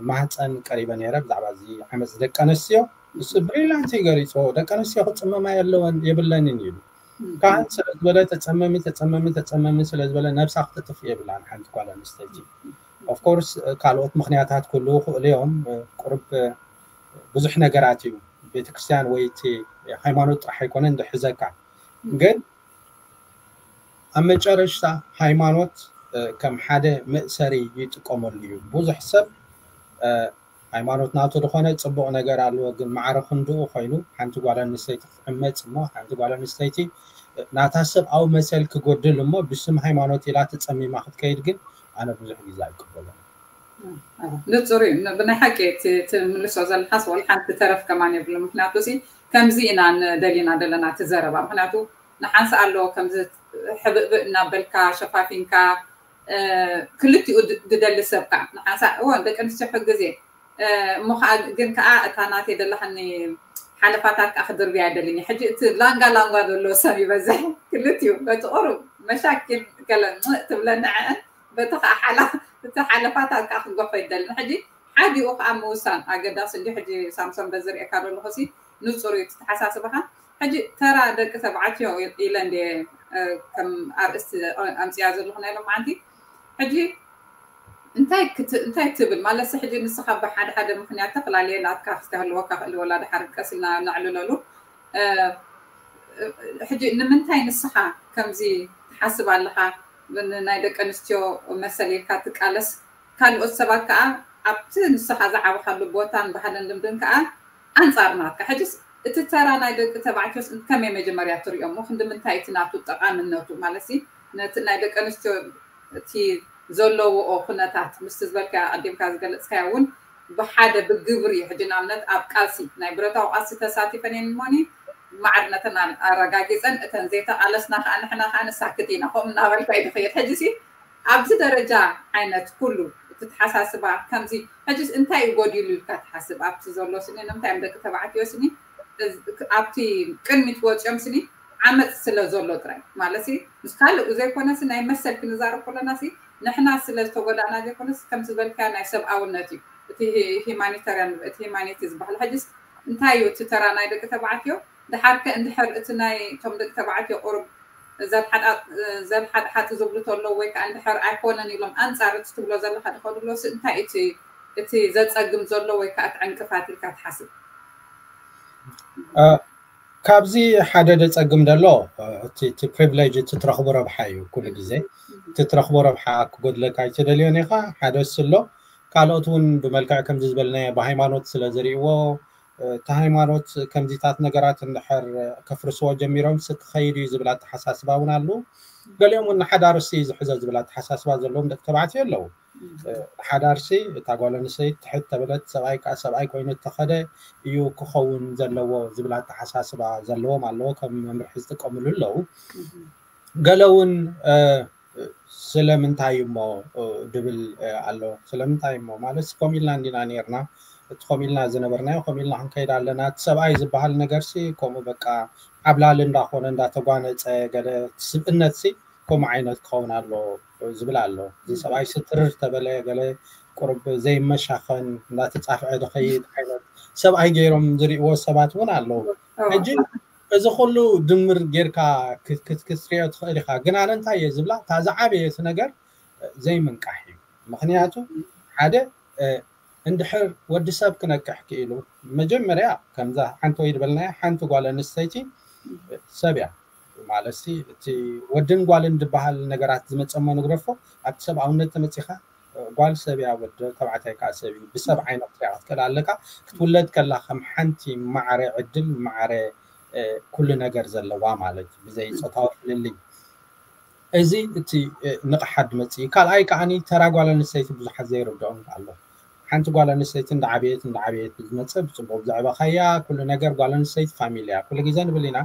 ማህፀን ቀሪበ ነይረ ብዛዕባ እዚ ዓመፅ ደቂ ኣንስትዮ። ንሱ ብሪላንት ገሪፆ፣ ደቂ ኣንስትዮ ክፅመማ የለወን የብለንን ኢሉ። ካህን ስለ ዝበለ ተፀመሚ ተፀመሚ ተፀመሚ ስለ ዝበለ ነብሳ ክትጥፍ የብላን ሓንቲ ጓል ኣንስተይቲ። ኦፍኮርስ ካልኦት ምክንያታት ክህልዉ ክእሉ እዮም። ቁርብ ብዙሕ ነገራት እዩ። ቤተክርስትያን ወይ እቲ ሃይማኖት ጥራሕ ኣይኮነን ዝሕዘካ። ግን ኣብ መጨረሽታ ሃይማኖት ከም ሓደ መእሰሪ ይጥቀመሉ እዩ። ብዙሕ ሰብ ሃይማኖት ናቱ ዝኾነ ፅቡቕ ነገር ኣለዎ፣ ግን ማዕረ ክንድኡ ኮይኑ ሓንቲ ጓል ኣንስተይቲ ክትዕመፅ እሞ ሓንቲ ጓል ኣንስተይቲ ናታ ሰብኣዊ መሰል ክጎድል እሞ ብስም ሃይማኖት ኢላ ተፀሚማ ክትከይድ ግን ኣነ ብዙሕ ግዜ ኣይቅበሎን። ንፁር እዩ። ብናይ ሓቂ ትምልሶ ዘለካስ ወላ ሓንቲ ተረፍ ከማን የብሉ። ምክንያቱ ሲ ከምዚ ኢና ንደሊና ዘለና እቲ ዘረባ። ምክንያቱ ንሓንሳ ኣለዎ ከምዚ ሕብእብእ እናበልካ ሸፋፊንካ ክልቲኡ ዝደሊ ሰብ ከዓ ንሓንሳ እወ ደቂ ኣንስትዮ ሕግዜ እሞ ከዓ ግን ከዓ እታ ናተይ ደላሃኒ ሓለፋታት ከዓ ክድርብያ ኣይደልን። ሕጂ እቲ ላንጋ ላንጋ ዘለዎ ሰብ ይበዝሕ። ክልቲኡ በቲ ቁሩብ መሻኪል ገለ ትብለኒ ዕዕን በቲ ከዓ ሓላ እቲ ሓለፋታት ከዓ ክገፎ ይደልን። ሕጂ ሓዲኡ ከዓ ምውሳን ኣገዳሲ እንዲ። ሕጂ ሳምሶን በዚ ሪእካ ዘለኹ ሲ ንፁር እዩ ተሓሳስባኻ። ሕጂ ተራ ደቂ ተባዕትዮ ኢለ እንዲ ከም ኣርእስቲ ኣምፅያ ዘለኹ ናይ ሎማዓንቲ። ሕጂ እንታይ እንታይ ትብል ማለት ሕጂ ንስኻ ብሓደ ሓደ ምክንያት ተፈላለየ ናትካ ክስተህልወካ ክእል ወላ ድሓር ቀስ ኢልና ነዕልለሉ። ሕጂ ንምንታይ ንስኻ ከምዚ ትሓስብ ኣለኻ? ናይ ደቂ ኣንስትዮ መሰል ኢልካ ትቃለስ፣ ካልኦት ሰባት ከዓ ኣብቲ ንስኻ ዝዓበኻሉ ቦታን ባህልን ልምድን ከዓ ኣንፃር ናትካ። ሕጂስ እቲ ተራ ናይ ደቂ ተባዕትዮስ ከመይ መጀመርያ ትሪኦሞ? ክንዲ ምንታይ እቲ ናቱ ጠቃምነቱ ማለት ነቲ ናይ ደቂ ኣንስትዮ እቲ ዘለዎኦ ኩነታት ምስቲ ዝበልካ ኣቀዲምካ ዝገለፅካዮ እውን ብሓደ ብግብሪ ሕጂ ንኣብነት ኣብ ቃልሲ ናይ ብረታዊ ቃልሲ ተሳቲፈን እየን እሞኒ ማዕርነተን ኣረጋጊፀን እተን ዘይተቃለስና ከዓ ንሕና ከዓ ንሳክት ኢና ከምኡ እናበልካ እዩ ዝኸየድ። ሕጂ ሲ ኣብዚ ደረጃ ዓይነት ኩሉ እቲ ተሓሳስባ ከምዚ ሕጂስ እንታይ እዩ ጎዲሉ ኢልካ ትሓስብ? ኣብቲ ዘሎ ስኒ ንምንታይ እዮም ደቂ ተባዕትዮ ስኒ ኣብቲ ቅድሚት ወፂኦም ስኒ ዓመፅ ስለ ዘሎ ጥራይ ማለት ምስ ካልእ ዘይኮነስ ናይ መሰል ክንዛረብ ከለና ንሕና ስለ ዝተጎዳእና ዘይኮነስ ከምቲ ዝበልካዮ ናይ ሰብኣውነት እዩ። እቲ ሂማኒታርያን እቲ ሂማኒቲ ዝበሃል ሕጅስ እንታይ እዩ እቲ ተራ ናይ ደቂ ተባዕትዮ? ድሓርከ እንድሕር እቲ ናይ እቶም ደቂ ተባዕትዮ ቁሩብ ዘልሓጥሓጥ ዝብሉ ተለዉ ወይ ከዓ እንድሕር ኣይኮነን ኢሎም ኣንፃር እቲ ትብሎ ዘለካ ዝኸዱ ኣለዎስ እንታይ እቲ ዘፀግም ዘሎ ወይ ከዓ እቲ ዕንቅፋት ኢልካ ትሓስብ? ካብዚ ሓደ ደፀግም ደሎ እቲ ፕሪቪሌጅ እቲ ትረኽቦ ረብሓ እዩ። ኩሉ ግዜ እቲ ትረኽቦ ረብሓ ክጎድለካ ኣይትደልዮን ኢኻ። ሓደ ስሎ ካልኦት እውን ብመልክዕ ከምዚ ዝበልናዮ ብሃይማኖት ስለ ዝርእይዎ እቲ ሃይማኖት ከምዚታት ነገራት እንድሕር ከፍርስዎ ጀሚሮም ክኸይድ እዩ ዝብል ኣተሓሳስባ እውን ኣሉ። ገሊኦም እውን ንሓዳር ሲ ዝሕዞ ዝብል ኣተሓሳስባ ዘለዎም ደቂ ተባዕትዮ ኣለዉ። ሓዳርሲ እታ ጓል ኣንስተይቲ ትሕት ተበለት ሰብኣይ ከዓ ሰብኣይ ኮይኑ እተኸደ እዩ ክኸውን ዘለዎ ዝብል ኣተሓሳስባ ዘለዎም ኣለዎ ከም መምርሒ ዝጥቀምሉ ኣለዉ። ገለ እውን ስለምንታይ እሞ ድብል ኣሎ። ስለምንታይ እሞ ማለት ከምኡ ኢልና እንዲና ነርና፣ እቲ ከምኡ ኢልና ዝነበርናዮ ከምኡ ኢልና ክንከይድ ኣለና። እቲ ሰብኣይ ዝበሃል ነገርሲ ከምኡ በቃ ዓብላሊ እንዳኾነ እንዳተጓነፀ ገለ ስብእነትሲ ከምኡ ዓይነት ክኸውን ኣሎ ዝብል ኣሎ። እዚ ሰብኣይ ስትርር ተበለ ገለ ቁርብ ዘይመሻኸን እንዳተፃፍዐ ዝኸይድ ዓይነት ሰብኣይ ገይሮም ዝርእዎ ሰባት እውን ኣለዉ። ሕጂ እዚ ኩሉ ድምር ጌርካ ክትሪኦ ትኽእል ኢኻ። ግን ኣነ እንታይ እየ ዝብላ እታ ዝዓበየት ነገር ዘይምንቃሕ እዩ። ምክንያቱ ሓደ እንድሕር ወዲ ሰብ ክነቅሕ ክኢሉ መጀመርያ ከምዛ ሓንቲ ወይ ዝበልናያ ሓንቲ ጓል ኣንስተይቲ ሰብ እያ ማለት እቲ ወድን ጓልን ዝበሃል ነገራት ዝመፀሞ ንግረፎ ኣብቲ ሰብኣውነት ተመፂኻ ጓል ሰብ እያ ወዲ ተባዕታይ ከዓ ሰብ እዩ ብሰብ ዓይነት ክትሪኣ ክትክእል ኣለካ ክትውለድ ከላ ከም ሓንቲ ማዕረ ዕድል ማዕረ ኩሉ ነገር ዘለዋ ማለት ብዘይ ፆታዊ ፍልልይ እዚ እቲ ንቕሓት ዝመፅእ እዩ። ካልኣይ ከዓኒ ተራ ጓል ኣንስተይቲ ብዙሓት ዘይርድኦም ኣሎ። ሓንቲ ጓል ኣንስተይቲ እንዳዓበየት እንዳዓበየት ዝመፀ ብፅቡቅ ዘዕበኻያ ኩሉ ነገር ጓል ኣንስተይቲ ፋሚሊ እያ። ኩሉ ግዜ ንብል ኢና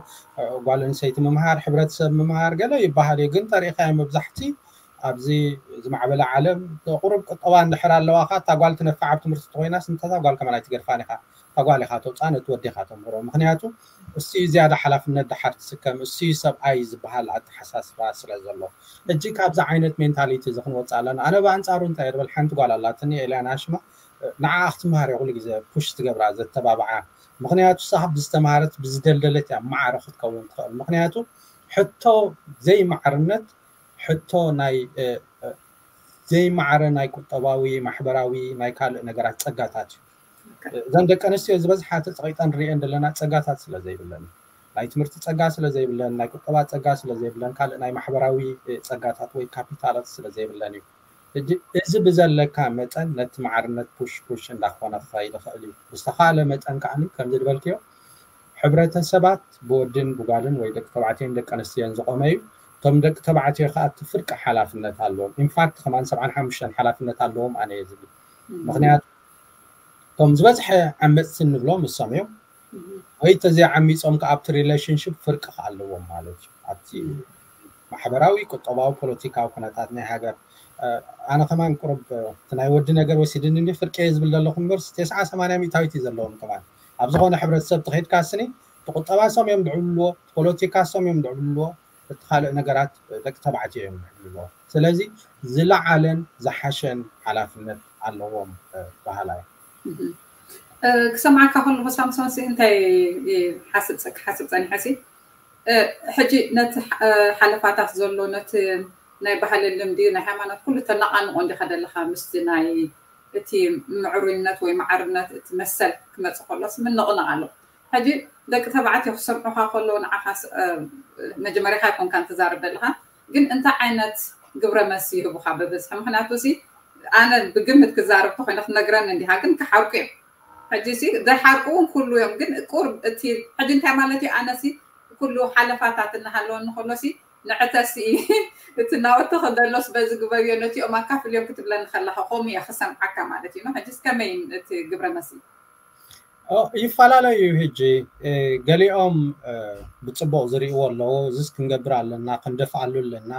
ጓል ኣንስተይቲ ምምሃር ሕብረተሰብ ምምሃር ገለ ይበሃል እዩ። ግን ተሪኢኻዮ መብዛሕቲ ኣብዚ ዝማዕበለ ዓለም ቁሩብ ቁጠባ እንድሕር ኣለዋካ፣ እታ ጓል ትነፍዕ ኣብ ትምህርቲ ተኮይናስ፣ እንተታ ጓል ከማን ኣይትገድፋን ኢካ። እታ ጓል ኢካ ተውፅኣ፣ ነቲ ወዲ ኢካ ተምህሮ። ምክንያቱ እሱ ዝያዳ ሓላፍነት ድሓር ዝስከም፣ እሱ ሰብኣይ ዝበሃል ኣተሓሳስባ ስለ ዘሎ፣ ሕጂ ካብዚ ዓይነት ሜንታሊቲ እዚ ክንወፅእ ኣለና። ኣነ ብኣንፃሩ እንታይ እየ ድብል፣ ሓንቲ ጓል ኣላትኒ፣ ኤልያና ሽማ፣ ንዓ ክትመሃር እየ ኩሉ ግዜ ፑሽ ዝገብራ፣ ዘተባብዓ። ምክንያቱ እሳ ብዝተምሃረት ብዝደልደለት እያ ማዕረ ክትከውን ትኽእል። ምክንያቱ ሕቶ ዘይማዕርነት፣ ሕቶ ናይ ዘይማዕረ ናይ ቁጠባዊ፣ ማሕበራዊ፣ ናይ ካልእ ነገራት ጸጋታት እዩ። እዘን ደቂ ኣንስትዮ ዝበዝሓ ተጸቒጠን ንሪኤን ዘለና ጸጋታት ስለ ዘይብለን እዩ። ናይ ትምህርቲ ጸጋ ስለ ዘይብለን፣ ናይ ቁጠባ ጸጋ ስለ ዘይብለን፣ ካልእ ናይ ማሕበራዊ ጸጋታት ወይ ካፒታላት ስለ ዘይብለን እዩ። ሕጂ እዚ ብዘለካ መጠን ነቲ ማዕርነት ፑሽ ፑሽ እንዳኾነ ክኸይድ ይኽእል እዩ። ብዝተኻለ መጠን ከዓኒ ከምዚ ዝበልክዮ ሕብረተሰባት ብወድን ብጓልን ወይ ደቂ ተባዕትዮን ደቂ ኣንስትዮን ዝቖመ እዩ። እቶም ደቂ ተባዕትዮ ከዓ እቲ ፍርቂ ሓላፍነት ኣለዎም። ኢንፋክት ከማን ሰብዓን ሓሙሽተን ሓላፍነት ኣለዎም ኣነ እየ ዝብል። ምክንያቱ እቶም ዝበዝሐ ዓመፅቲ እንብሎም እሶም እዮም። ወይ ተዘይዓሚፆም ከዓ ኣብቲ ሪሌሽንሽፕ ፍርቂ ከዓ ኣለዎም ማለት እዩ። ኣብቲ ማሕበራዊ፣ ቁጠባዊ፣ ፖለቲካዊ ኩነታት ናይ ሃገር ኣነ ከማን ቁሩብ እቲ ናይ ወዲ ነገር ወሲድኒ እንዲ ፍርቂ እየ ዝብል ዘለኹ እምበር፣ ተስዓ ሰማንያ ሚእታዊት እዩ ዘለዎም ከማን። ኣብ ዝኾነ ሕብረተሰብ ተኸይድካ ስኒ፣ እቲ ቁጠባ ሶም እዮም ድዕብልዎ፣ ፖለቲካ ሶም እዮም ድዕብልዎ፣ እቲ ካልእ ነገራት ደቂ ተባዕትዮ እዮም ድዕብልዎ። ስለዚ ዝለዓለን ዝሓሸን ሓላፍነት ኣለዎም በሃላይ። ክሰምዓካ ከለኹ ሳምሶን ሲ እንታይ ሓስብ ሓስብ ፀኒሐ ሲ ሕጂ ነቲ ሓለፋታት ዘሎ ነቲ ናይ ባህልን ልምዲ ናይ ሃይማኖት ኩሉ ተነቓንቆ እንዲኻ ዘለኻ ምስቲ ናይ እቲ ምዕሩይነት ወይ ማዕርነት እቲ መሰል ክመፅእ ከሎስ ምንቕንቕ ኣሎ። ሕጂ ደቂ ተባዕትዮ ክሰምዑኻ ከለዉ ንዓኻስ መጀመሪያኻ ኣይኮንካን ትዛረብ ዘለኻ፣ ግን እንታይ ዓይነት ግብረ መልሲ ይህቡኻ ብብዝሒ? ምክንያቱ ሲ ኣነ ብግምት ክዛረብ ተኮይነ ክትነግረኒ እንዲኻ፣ ግን ክሓርቁ እዮም። ሕጂ ሲ ዘይሓርቁ እውን ኩሉ እዮም፣ ግን ቁር እቲ ሕጂ እንታይ ማለት እዩ? ኣነ ሲ ኩሉ ሓለፋታት እናሃለወኒ ከሎ ሲ ንዕተሲ እቲ ናወቲ ከደሎስ በዚ ግበርዮ ነቲኦም ኣካፍልዮም ክትብለኒ ከለኻ ከምኡ እየ ክሰምዓካ ማለት እዩ። ሕጂስ ከመይ እቲ ግብረ መልሲ? ይፈላለዩ እዩ። ሕጂ ገሊኦም ብፅቡቅ ዝርእይዎ ኣለዉ። እዚስ ክንገብር ኣለና፣ ክንደፍኣሉ ኣለና፣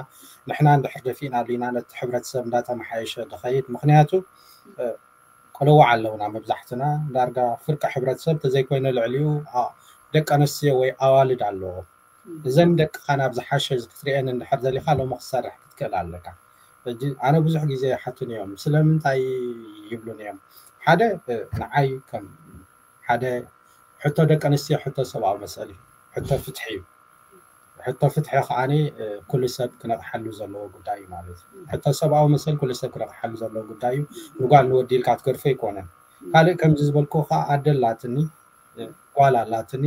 ንሕና እንድሕር ደፊእናሉ ኢና ነቲ ሕብረተሰብ እንዳተመሓየሸ ዝኸይድ። ምክንያቱ ቆልውዕ ኣለውና መብዛሕትና፣ ዳርጋ ፍርቂ ሕብረተሰብ ተዘይኮይነ ልዕሊኡ ደቂ ኣንስትዮ ወይ ኣዋልድ ኣለዎ። እዘን ደቅኻ ናብ ዝሓሸ ክትርእየን እንድሕር ደሊኻ ሎሚ ክትሰርሕ ክትክእል ኣለካ። ሕጂ ኣነ ብዙሕ ግዜ ይሓቱኒ እዮም፣ ስለምንታይ ይብሉኒ እዮም። ሓደ ንዓይ ከም ሓደ ሕቶ ደቂ ኣንስትዮ ሕቶ ሰብኣዊ መሰል እዩ፣ ሕቶ ፍትሒ እዩ። ሕቶ ፍትሒ ከዓኒ ኩሉ ሰብ ክነቕሓሉ ዘለዎ ጉዳይ እዩ ማለት እዩ። ሕቶ ሰብኣዊ መሰል ኩሉ ሰብ ክነቕሓሉ ዘለዎ ጉዳይ እዩ። ንጓል ንወዲ ኢልካ ትገድፎ ኣይኮነን። ካልእ ከምዚ ዝበልኩ ከዓ ኣደ ኣላትኒ፣ ጓል ኣላትኒ፣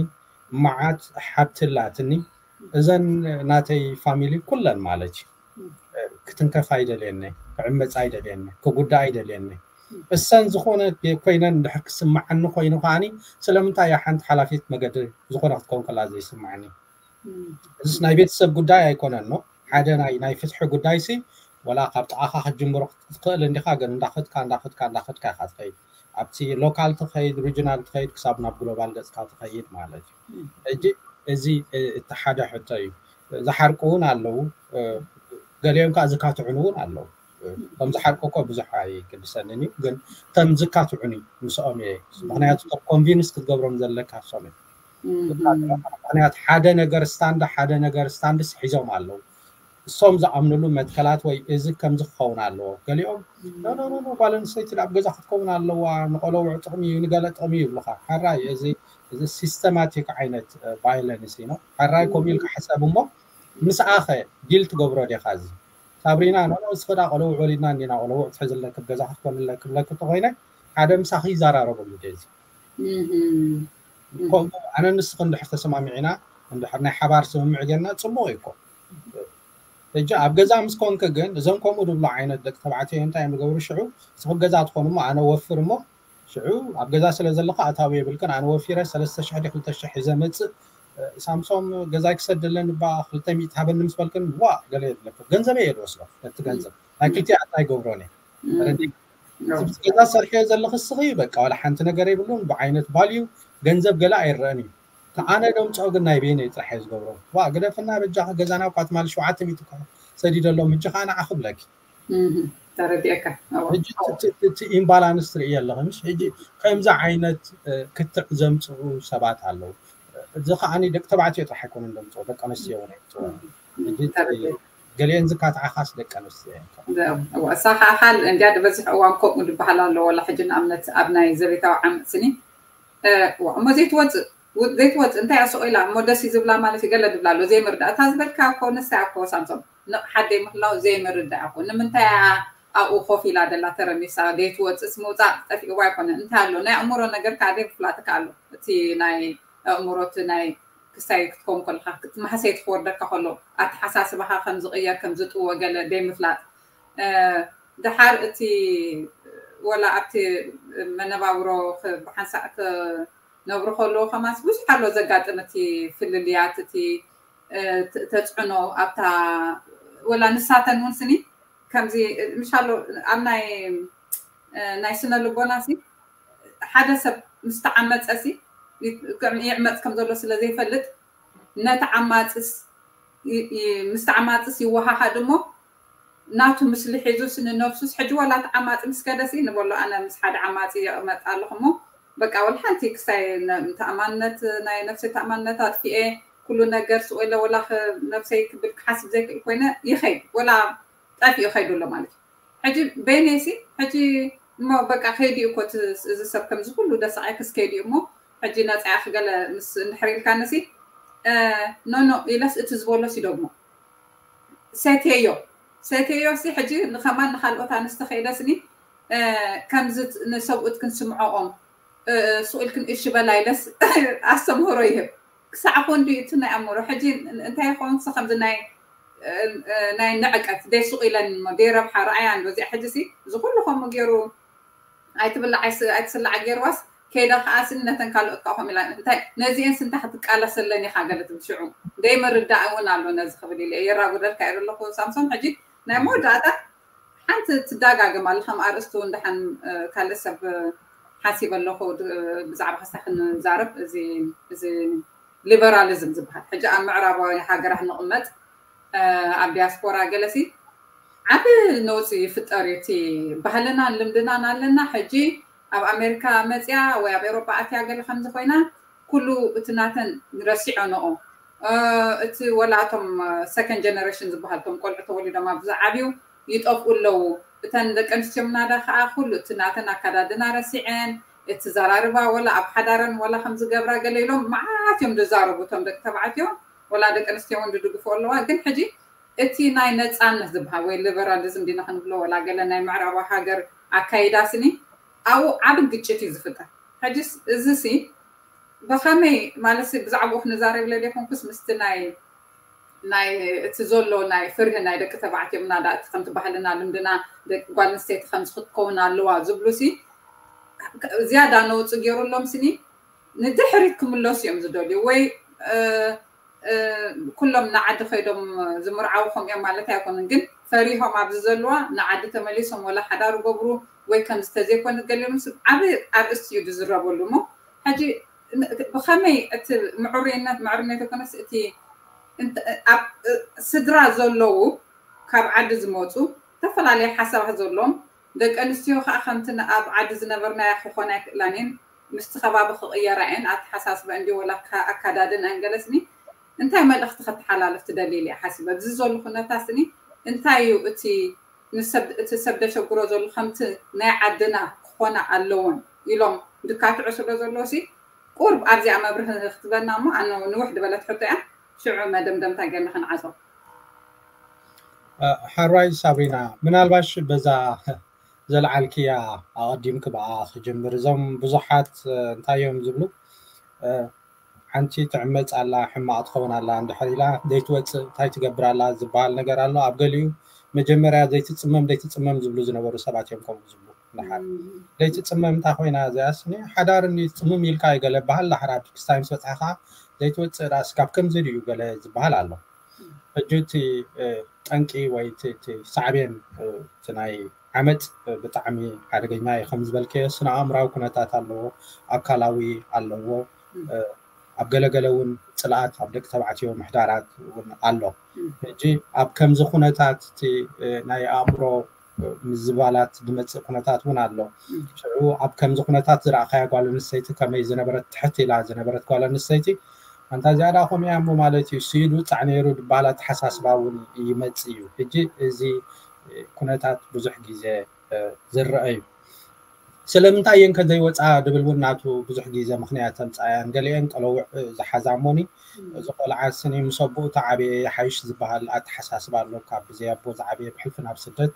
መዓት ሓብቲ ኣላትኒ። እዘን ናተይ ፋሚሊ ኩለን ማለት እዩ። ክትንከፍ ኣይደልየኒ፣ ክዕመፅ ኣይደልየኒ፣ ክጉዳእ ኣይደልየኒ። እሰን ዝኾነ ኮይነን እንድሕር ክስምዓኒ ኮይኑ ከዓኒ ስለምንታይ እያ ሓንቲ ሓላፊት መገዲ ዝኾነ ክትከውን ከላ ዘይስምዓኒ? እዚስ ናይ ቤተሰብ ጉዳይ ኣይኮነን ነው። ሓደ ናይ ናይ ፍትሒ ጉዳይ ሲ ወላ ካብ ጥቓኻ ክትጅምሮ ክትክእል እንዲኻ፣ ግን እንዳኸድካ እንዳኸድካ እንዳኸድካ ኢኻ ትኸይድ። ኣብቲ ሎካል ትኸይድ፣ ሪጅናል ትኸይድ፣ ክሳብ ናብ ግሎባል ገፅካ ትኸይድ ማለት እዩ። ሕጂ እዚ እቲ ሓደ ሕቶ እዩ። ዝሓርቁ እውን ኣለዉ፣ ገሊኦም ከዓ ዝካትዑን እውን ኣለዉ። ከም ዝሓርቁ እኮ ብዙሕ ኣይግድሰንን እዩ፣ ግን ከም ዝካትዑን እዩ ምስኦም እየ። ምክንያቱ ኮንቪንስ ክትገብሮም ዘለካ እሶም እዮም። ምክንያቱ ሓደ ነገር ስታንድ ሓደ ነገር ስታንድስ ሒዞም ኣለዉ። እሶም ዝኣምንሉ መትከላት ወይ እዚ ከምዚ ክኸውን ኣለዎ። ገሊኦም ኖ ኖ ኖ፣ ጓል ኣንስተይቲ ኣብ ገዛ ክትከውን ኣለዋ፣ ንቆለውዕ ጥቕሚ እዩ፣ ንገለ ጥቕሚ እዩ ይብሉኻ። ሓራይ እዚ እዚ ሲስተማቲክ ዓይነት ቫይለንስ እዩ። ሓራይ ከምኡ ኢልካ ሕሰብ እሞ ምስኣኸ ዲል ትገብሮ ዲኻ? እዚ ሳብሪና ኖ ኖ፣ እስኺ ዳ ቆለውዕ ወሊድና እንዲና፣ ቆለውዕ ትሕዝለኪ፣ ኣብ ገዛ ክትኮንለኪ ክብለኪ እንተኮይነ ሓደ ምሳኺ ይዘራረበሉ ድየ እዚ? ከምኡ ኣነ ንስኺ እንድሕር ተሰማሚዕና እንድሕር ናይ ሓባር ስምምዕ ጌርና ፅቡቕ እዩ እኮ። ሕጂ ኣብ ገዛ ምስ ኮንኪ ግን እዞም ከምኡ ዝብሉ ዓይነት ደቂ ተባዕትዮ እንታይ እዮም ዝገብሩ? ሽዑ ንስኺ ኣብ ገዛ ትኾኑ እሞ ኣነ ወፍር እሞ ሽዑ ኣብ ገዛ ስለ ዘለኻ ኣታዊ የብልክን፣ ኣነ ወፊረ ሰለስተ ሽሕ ድዩ ክልተ ሽሕ ሒዘ መፅእ፣ ሳምሶም ገዛይ ክሰደለኒ እባ ክልተ ሚእቲ ሃበኒ ምስ በልክን ዋ ገለ የብለክን፣ ገንዘበይ እየ ዝወስዶ ነቲ ገንዘብ ናይ ክልቲኣትና ኣይገብሮን እየ። ተረዲእኪ? ገዛ ሰርሐዮ ዘለኺ እስኺ በቃ ዋላ ሓንቲ ነገር የብሉን። ብዓይነት ቫልዩ ገንዘብ ገለ ኣይረአን እዩ። ኣነ ደምፅኦ ግን ናይ በይነይ ጥራሕ እየ ዝገብሮ። ዋ ግደፍና በጃኺ፣ ገዛና እኳ ትማሊ ሸውዓተ ሚእቲ እኳ ሰዲደሎም፣ ሕጂ ከዓ ንዓ ክብለኪ። እህ፣ ተረዲኤካ። ሕጂ እቲ ኢምባላንስ ትርእየ ኣለኺ፣ ምሽ? ሕጂ ከምዚ ዓይነት ክትዕ ዘምፅኡ ሰባት ኣለዉ። እዚ ከዓ ደቂ ተባዕትዮ ጥራሕ ኣይኮኑን ዘምፅኡ፣ ደቂ ኣንስትዮ እውን የምፅኡ። ሕጂ ገሊአን ዝካትዓኻስ ደቂ ኣንስትዮ እየን። እሳ ከዓ ካል እንዲያ ዝበዝሕ እዋን ከምኡ ዝበሃል ኣሎ። ወላ ሕጂ ንኣብነት ኣብ ናይ ዘቤታዊ ዓመፅ ስኒ እሞ ዘይትወፅእ ዘይትወፅእ እንታይ ኣስቆ ኢላ እሞ ደስ ዝብላ ማለት ይገለ ድብላ ኣሎ። ዘይምርዳእ እታ ዝበልካ እኮ ንሳ እኮ ሳምሶም ንቕ ሓደይ ምህላው ዘይምርዳእ እኮ ንምንታይ ኣብኡ ኮፍ ኢላ ደላ ተረሚሳ ዘይትወፅእስ ምውፃእ ጠፊእዋ ኣይኮነ እንታይ ኣሎ ናይ ኣእምሮ ነገር ከዓ ዘይምፍላጥካ ኣሎ። እቲ ናይ ኣእምሮ እቲ ናይ ክስታይ ክትከውን ከለካ እቲ ማህሰይ ትክወርደካ ከሎ ኣተሓሳስባካ ከም ዝቅየር ከም ዝጥዎ ገለ ደይ ምፍላጥ። ድሓር እቲ ወላ ኣብቲ መነባብሮ ብሓንሳእ ክነብሩ ከለዉ ከማስ ብዙሕ ኣሎ ዘጋጥም እቲ ፍልልያት እቲ ተፅዕኖ ኣብታ ወላ ንሳተን እውን ስኒ ከምዚ ምሻሎ ኣብ ናይ ናይ ስነ ልቦና ሲ ሓደ ሰብ ምስ ተዓመፀ ሲ ይዕመፅ ከም ዘሎ ስለ ዘይፈልጥ ነቲ ዓማፅስ ምስ ተዓማፅስ ይወሃሃድ እሞ ናቱ ምስሊ ሒዙስ ንነብሱስ ሕጂ ወላ ተዓማፂ ምስ ከደሲ ንበሎ ኣነ ምስ ሓደ ዓማፂ ይቕመጥ ኣለኹ እሞ በቃ ወላ ሓንቲ ክሳይ ተኣማንነት ናይ ነብሰይ ተኣማንነት ኣጥፊኤ ኩሉ ነገር ስቕ ኢለ ወላ ነብሰይ ክብል ክሓስብ ዘይክእል ኮይነ ይኸይድ ወላ ጠፊኡ ከይዱ ኣሎ ማለት እዩ። ሕጂ በይነይሲ ሕጂ እሞ በቃ ከይዲ እኮ እዚ ሰብ ከምዚ ኩሉ ደሳቂ ክስ ከይዲ እሞ ሕጂ ነፃ ኢኺ ገለ ምስ እንድሕር ኢልካንሲ ኖ ኖ ኢለስ እቲ ዝበሎስ ይደግሞ ሰትየዮ ሰትየዮ ሲ ሕጂ ንከማን ንካልኦት ኣንስቲ ከይደስኒ ከምዚ ንሰብኡት ክንስምዖኦም ስቕ ኢልክን እሺ በላ ኢለስ ኣስተምህሮ ይህብ ክሳዕ ኮን ድዩ እቲ ናይ ኣእምሮ ሕጂ እንታይ ይኸውን ሲ ከምዚ ናይ ናይ ንዕቀት ደይ ሱቕ ኢለን እሞ ደይ ረብሓ ረኣያ እንዶ እዚኣ ሕጂ ሲ እዚ ኩሉ ከምኡ ገይሩ ኣይትብላዕ ኣይትስላዕ ገይርዋስ ከይዳ ከዓ ስኒ ነተን ካልኦት ከዓ ከምኡ ኢላ እንታይ ነዚአን ስንታ ክትቃለሰለን ኢካ ገለ ትብል ሽዑ ደይ ምርዳእ እውን ኣሎ ነዚ ክብል ኢለ የራጉደልካ እየ ዘለኩ ሳምሶም ሕጂ ናይ መወዳእታ ሓንቲ ትዳጋገም ኣለ ከም ኣርእስቲ እውን ደሓን ካልእ ሰብ ሓሲበ ኣለኹ ብዛዕባ ክስታ ክንዛረብ እዚ ሊበራሊዝም ዝበሃል ሕጂ ኣብ ምዕራባዊ ሃገራት ንቕመጥ ኣብ ዲያስፖራ ገለሲ ዓብ ነውፂ ይፍጠር እዩ እቲ ባህልናን ልምድናን ኣለና ሕጂ ኣብ ኣሜሪካ መፅያ ወይ ኣብ ኤሮጳ ኣትያ ገለ ከምዚ ኮይና ኩሉ እቲ ናተን ረሲዖንኦ እቲ ወላ እቶም ሰከንድ ጀነሬሽን ዝበሃል እቶም ቆልዑ ተወሊዶም ኣብ ዝዓብዩ ይጠፍኡ ኣለዉ እተን ደቂ ኣንስትዮ ምናዳ ከዓ ኩሉ እቲ ናተን ኣካዳድና ረሲዐን እቲ ዘራርባ ወላ ኣብ ሓዳረን ወላ ከም ዝገብራ ገለ ኢሎም መዓት እዮም ዝዛረቡ እቶም ደቂ ተባዕትዮ ወላ ደቂ ኣንስትዮ እውን ዝድግፉ ኣለዋ ግን ሕጂ እቲ ናይ ነፃነት ዝበሃል ወይ ሊበራሊዝም ዲና ክንብሎ ወላ ገለ ናይ ምዕራባዊ ሃገር ኣካይዳ ስኒ ኣብኡ ዓቢ ግጭት እዩ ዝፍጠር ሕጂ እዚ ሲ ብኸመይ ማለት ብዛዕባኡ ክንዛረብ ኢለ ዘይኮንኩስ ምስቲ ናይ ናይ እቲ ዘሎ ናይ ፍርሂ ናይ ደቂ ተባዕትዮ ምናዳ እቲ ከምቲ ባህልና ልምድና ደቂ ጓል ኣንስተይቲ ከምዚ ክትከውን ኣለዋ ዝብሉ ሲ ዝያዳ ነውፂ ገይሩሎም ስኒ ንድሕሪት ክምለሱ እዮም ዝደልዩ ወይ ኩሎም ንዓዲ ከይዶም ዝምርዓው ከም እዮም ማለት ኣይኮኑን ግን ፈሪሆም ኣብዚ ዘለዋ ንዓዲ ተመሊሶም ወላ ሓዳር ገብሩ ወይ ከምዚ ተዘይኮነ ገሊኦም ዓብ ኣርእስቲ እዩ ዝዝረበሉ እሞ ሕጂ ብኸመይ እቲ ምዕሩይነት ምዕሩነት ይኮነስ እቲ ኣብ ስድራ ዘለዉ ካብ ዓዲ ዝመፁ ዝተፈላለዩ ሓሳባት ዘለዎም ደቂ ኣንስትዮ ከዓ ከምቲ ኣብ ዓዲ ዝነበርናያ ክኾና ኣይክእላን እየን ምስቲ ከባቢ ክቕየራ እየን ኣተሓሳስበ እንዲ ወላ ኣካዳድን ኣንገለስኒ እንታይ መልእኽቲ ከተሓላልፍ ትደሊ ኢለ ሓሲበ እዚ ዘሎ ኩነታት ስኒ እንታይ እዩ እቲ ንሰብ እቲ ሰብ ደሸግሮ ዘሎ ከምቲ ናይ ዓድና ክኾና ኣለዎን ኢሎም ድካትዑ ስለ ዘሎ ሲ ቁርብ ኣብዚኣ መብርህ ክትበና እሞ ኣነ ንውሕ ድበለት ሕቶ እያ ሽዑ መደምደምታ ገርና ክንዓዞ ሓራይ ሳብሪና ምናልባሽ በዛ ዘልዓልክያ ኣቐዲምክ ብኣ ክጅምር እዞም ብዙሓት እንታይ እዮም ዝብሉ ሓንቲ ትዕመፅ ኣላ ሕማቕ ትኸውን ኣላ እንድሕር ኢላ ዘይትወፅእ እንታይ ትገብር ኣላ ዝበሃል ነገር ኣሎ ኣብ ገሊኡ መጀመርያ ዘይትፅመም ዘይትፅመም ዝብሉ ዝነበሩ ሰባት እዮም ከምኡ ዝብሉ ደሓር ዘይትፅመም እንታ ኮይና እዚኣስ ሓዳር እንዲ ፅምም ኢልካ ይገለ በሃል ዳሕር ኣብ ክስታይ ምስ በፅሓ ከዓ ዘይትወፅእ ዳኣስ ካብ ከምዚ ድዩ ገለ ዝበሃል ኣሎ ሕጂ እቲ ጠንቂ ወይ ሳዕቤን እቲ ናይ ዓመፅ ብጣዕሚ ሓደገኛ እዩ ከም ዝበልከዮ ስነ ኣእምራዊ ኩነታት ኣለዎ ኣካላዊ ኣለዎ ኣብ ገለገለ እውን ፅልኣት ኣብ ደቂ ተባዕትዮ ምሕዳራት እውን ኣሎ። ሕጂ ኣብ ከምዚ ኩነታት እቲ ናይ ኣእምሮ ምዝባላት ዝመፅእ ኩነታት እውን ኣሎ። ሽዑ ኣብ ከምዚ ኩነታት ዝረኣኻያ ጓል ኣንስተይቲ ከመይ ዝነበረት፣ ትሕት ኢላ ዝነበረት ጓል ኣንስተይቲ ኣንታ እዚኣ ደኣ ከምኡ እያ እሞ ማለት እዩ፣ ስኢሉ ፃዕ ነይሩ ዝበሃል ኣተሓሳስባ እውን ይመፅእ እዩ። ሕጂ እዚ ኩነታት ብዙሕ ግዜ ዝረአ እዩ። ስለምንታይ እየን ከዘይወፃ ድብል እውን ናቱ ብዙሕ ግዜ ምክንያት ተምፃእያን። ገሊአን ቀለውዕ ዝሓዛ እሞኒ፣ እዚ ቆልዓ ስኒ ምስ ኣቦኡ ተዓብየ ይሓይሽ ዝበሃል ኣተሓሳስባ ኣሎ። ካብ ብዘይ ኣቦ ዝዓበየ ብሕልፊ ናብ ስደት፣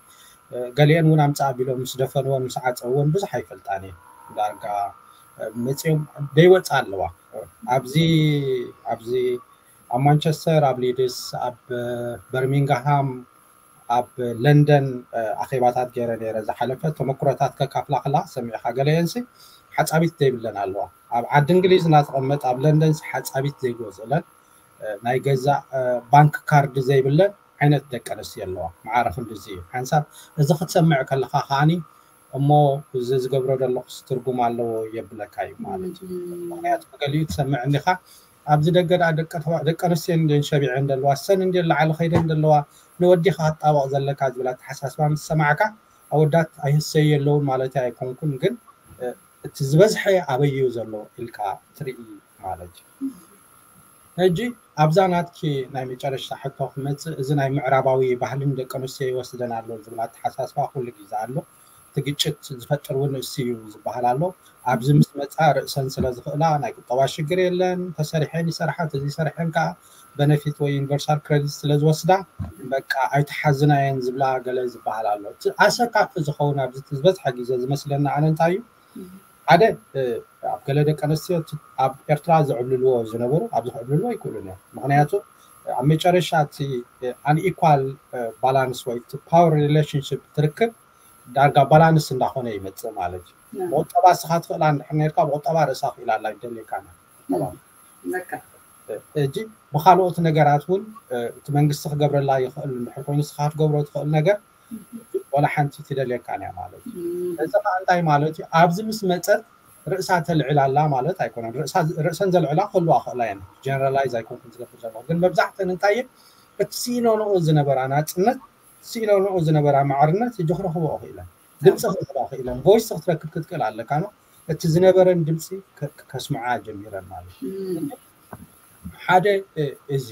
ገሊአን እውን ኣምፃእ ኣቢሎም ምስ ደፈንወን ምስ ዓፀውወን ብዙሕ ኣይፈልጣን እየን። ዳርጋ መፂኦም ደይወፃ ኣለዋ። ኣብዚ ኣብዚ ኣብ ማንቸስተር፣ ኣብ ሊድስ፣ ኣብ በርሚንግሃም፣ ኣብ ለንደን ኣኼባታት ገይረ ነይረ ዝሓለፈ። ተመክሮታት ከካፍላ ከላ ሰሚዕካ፣ ገለየንሲ ሓፃቢት ዘይብለን ኣለዋ። ኣብ ዓዲ እንግሊዝ እናተቐመጥ ኣብ ለንደንሲ ሓፃቢት ዘይገዝእለን፣ ናይ ገዛእ ባንክ ካርድ ዘይብለን ዓይነት ደቂ ኣንስትዮ ኣለዋ። ማዕረ ክንድዚ እዩ ሓንሳብ። እዚ ክትሰምዕ ከለኻ ከዓኒ እሞ እዚ ዝገብሮ ዘለኹስ ትርጉም ኣለዎ የብለካ እዩ ማለት እዩ። ምክንያቱ ገሊኡ ትሰምዕ እንዲኻ፣ ኣብዚ ደገ ደኣ ደቂ ኣንስትዮ እንድን ሸቢዐን ዘለዋ፣ ሰን እንድን ላዕሊ ከይደን ዘለዋ፣ ንወዲኻ ክትጣበቕ ዘለካ ዝብል ኣተሓሳስባ ምስ ሰማዕካ፣ ኣወዳት ኣይህሰዩ የለውን ማለት ኣይኮንኩን፣ ግን እቲ ዝበዝሐ ኣበይ እዩ ዘሎ ኢልካ ትርኢ ማለት እዩ። ሕጂ ኣብዛ ናትኪ ናይ መጨረሽታ ሕቶ ክመፅእ፣ እዚ ናይ ምዕራባዊ ባህልን ደቂ ኣንስትዮ ይወስደን ኣሎ ዝብል ኣተሓሳስባ ኩሉ ግዜ ኣሎ። እቲ ግጭት ዝፈጥር እውን እሱ እዩ ዝበሃል ኣሎ። ኣብዚ ምስ መፃ ርእሰን ስለ ዝኽእላ ናይ ቁጠባ ሽግር የለን። ተሰሪሐን ይሰርሓ፣ ተዘይሰሪሐን ከዓ በነፊት ወይ ዩኒቨርሳል ክሬዲት ስለ ዝወስዳ በቃ ኣይተሓዝናየን ዝብላ ገለ ዝበሃል ኣሎ። እቲ ኣሰካፊ ዝኸውን ኣብዚ ዝበዝሐ ግዜ ዝመስለና ኣነ እንታይ እዩ፣ ሓደ ኣብ ገለ ደቂ ኣንስትዮ ኣብ ኤርትራ ዝዕብልልዎ ዝነበሩ ኣብዚ ክዕብልልዎ ኣይክእሉን እዮም። ምክንያቱ ኣብ መጨረሻ እቲ ኣንኢኳል ባላንስ ወይ እቲ ፓወር ሪሌሽንሽፕ ትርክብ ዳርጋ ባላንስ እንዳኾነ ይመፅእ ማለት እዩ። ብቁጠባ እስኻ ትኽእላ እንድሕር ነርካ ብቁጠባ ርእሳ ክኢላ ኣላ ይደልየካ ሕጂ ብካልኦት ነገራት እውን እቲ መንግስቲ ክገብረላ ይኽእል እንድሕር ኮይኑ እስኻ ክትገብሮ ትኽእል ነገር ወላ ሓንቲ ትደልየካን እያ ማለት እዩ። እዚ ከዓ እንታይ ማለት እዩ? ኣብዚ ምስ መፀት ርእሳ ተልዕል ኣላ ማለት ኣይኮነን። ርእሰን ዘልዕላ ክህልዋ ክእላ እየን። ጀነራላይዝ ኣይኮንኩን ዝገብር ዘለኹ፣ ግን መብዛሕተን እንታይ እየን እቲ ስኢነንኦ ዝነበራ ናፅነት፣ ስኢነንኦ ዝነበራ ማዕርነት ሕጂ ክረኽብኦ ክኢለን፣ ድምፂ ክረኽባ ክኢለን፣ ቮይስ ክትረክብ ክትክእል ኣለካ ነው። እቲ ዝነበረን ድምፂ ከስምዓ ጀሚረን ማለት እዩ። ሓደ እዚ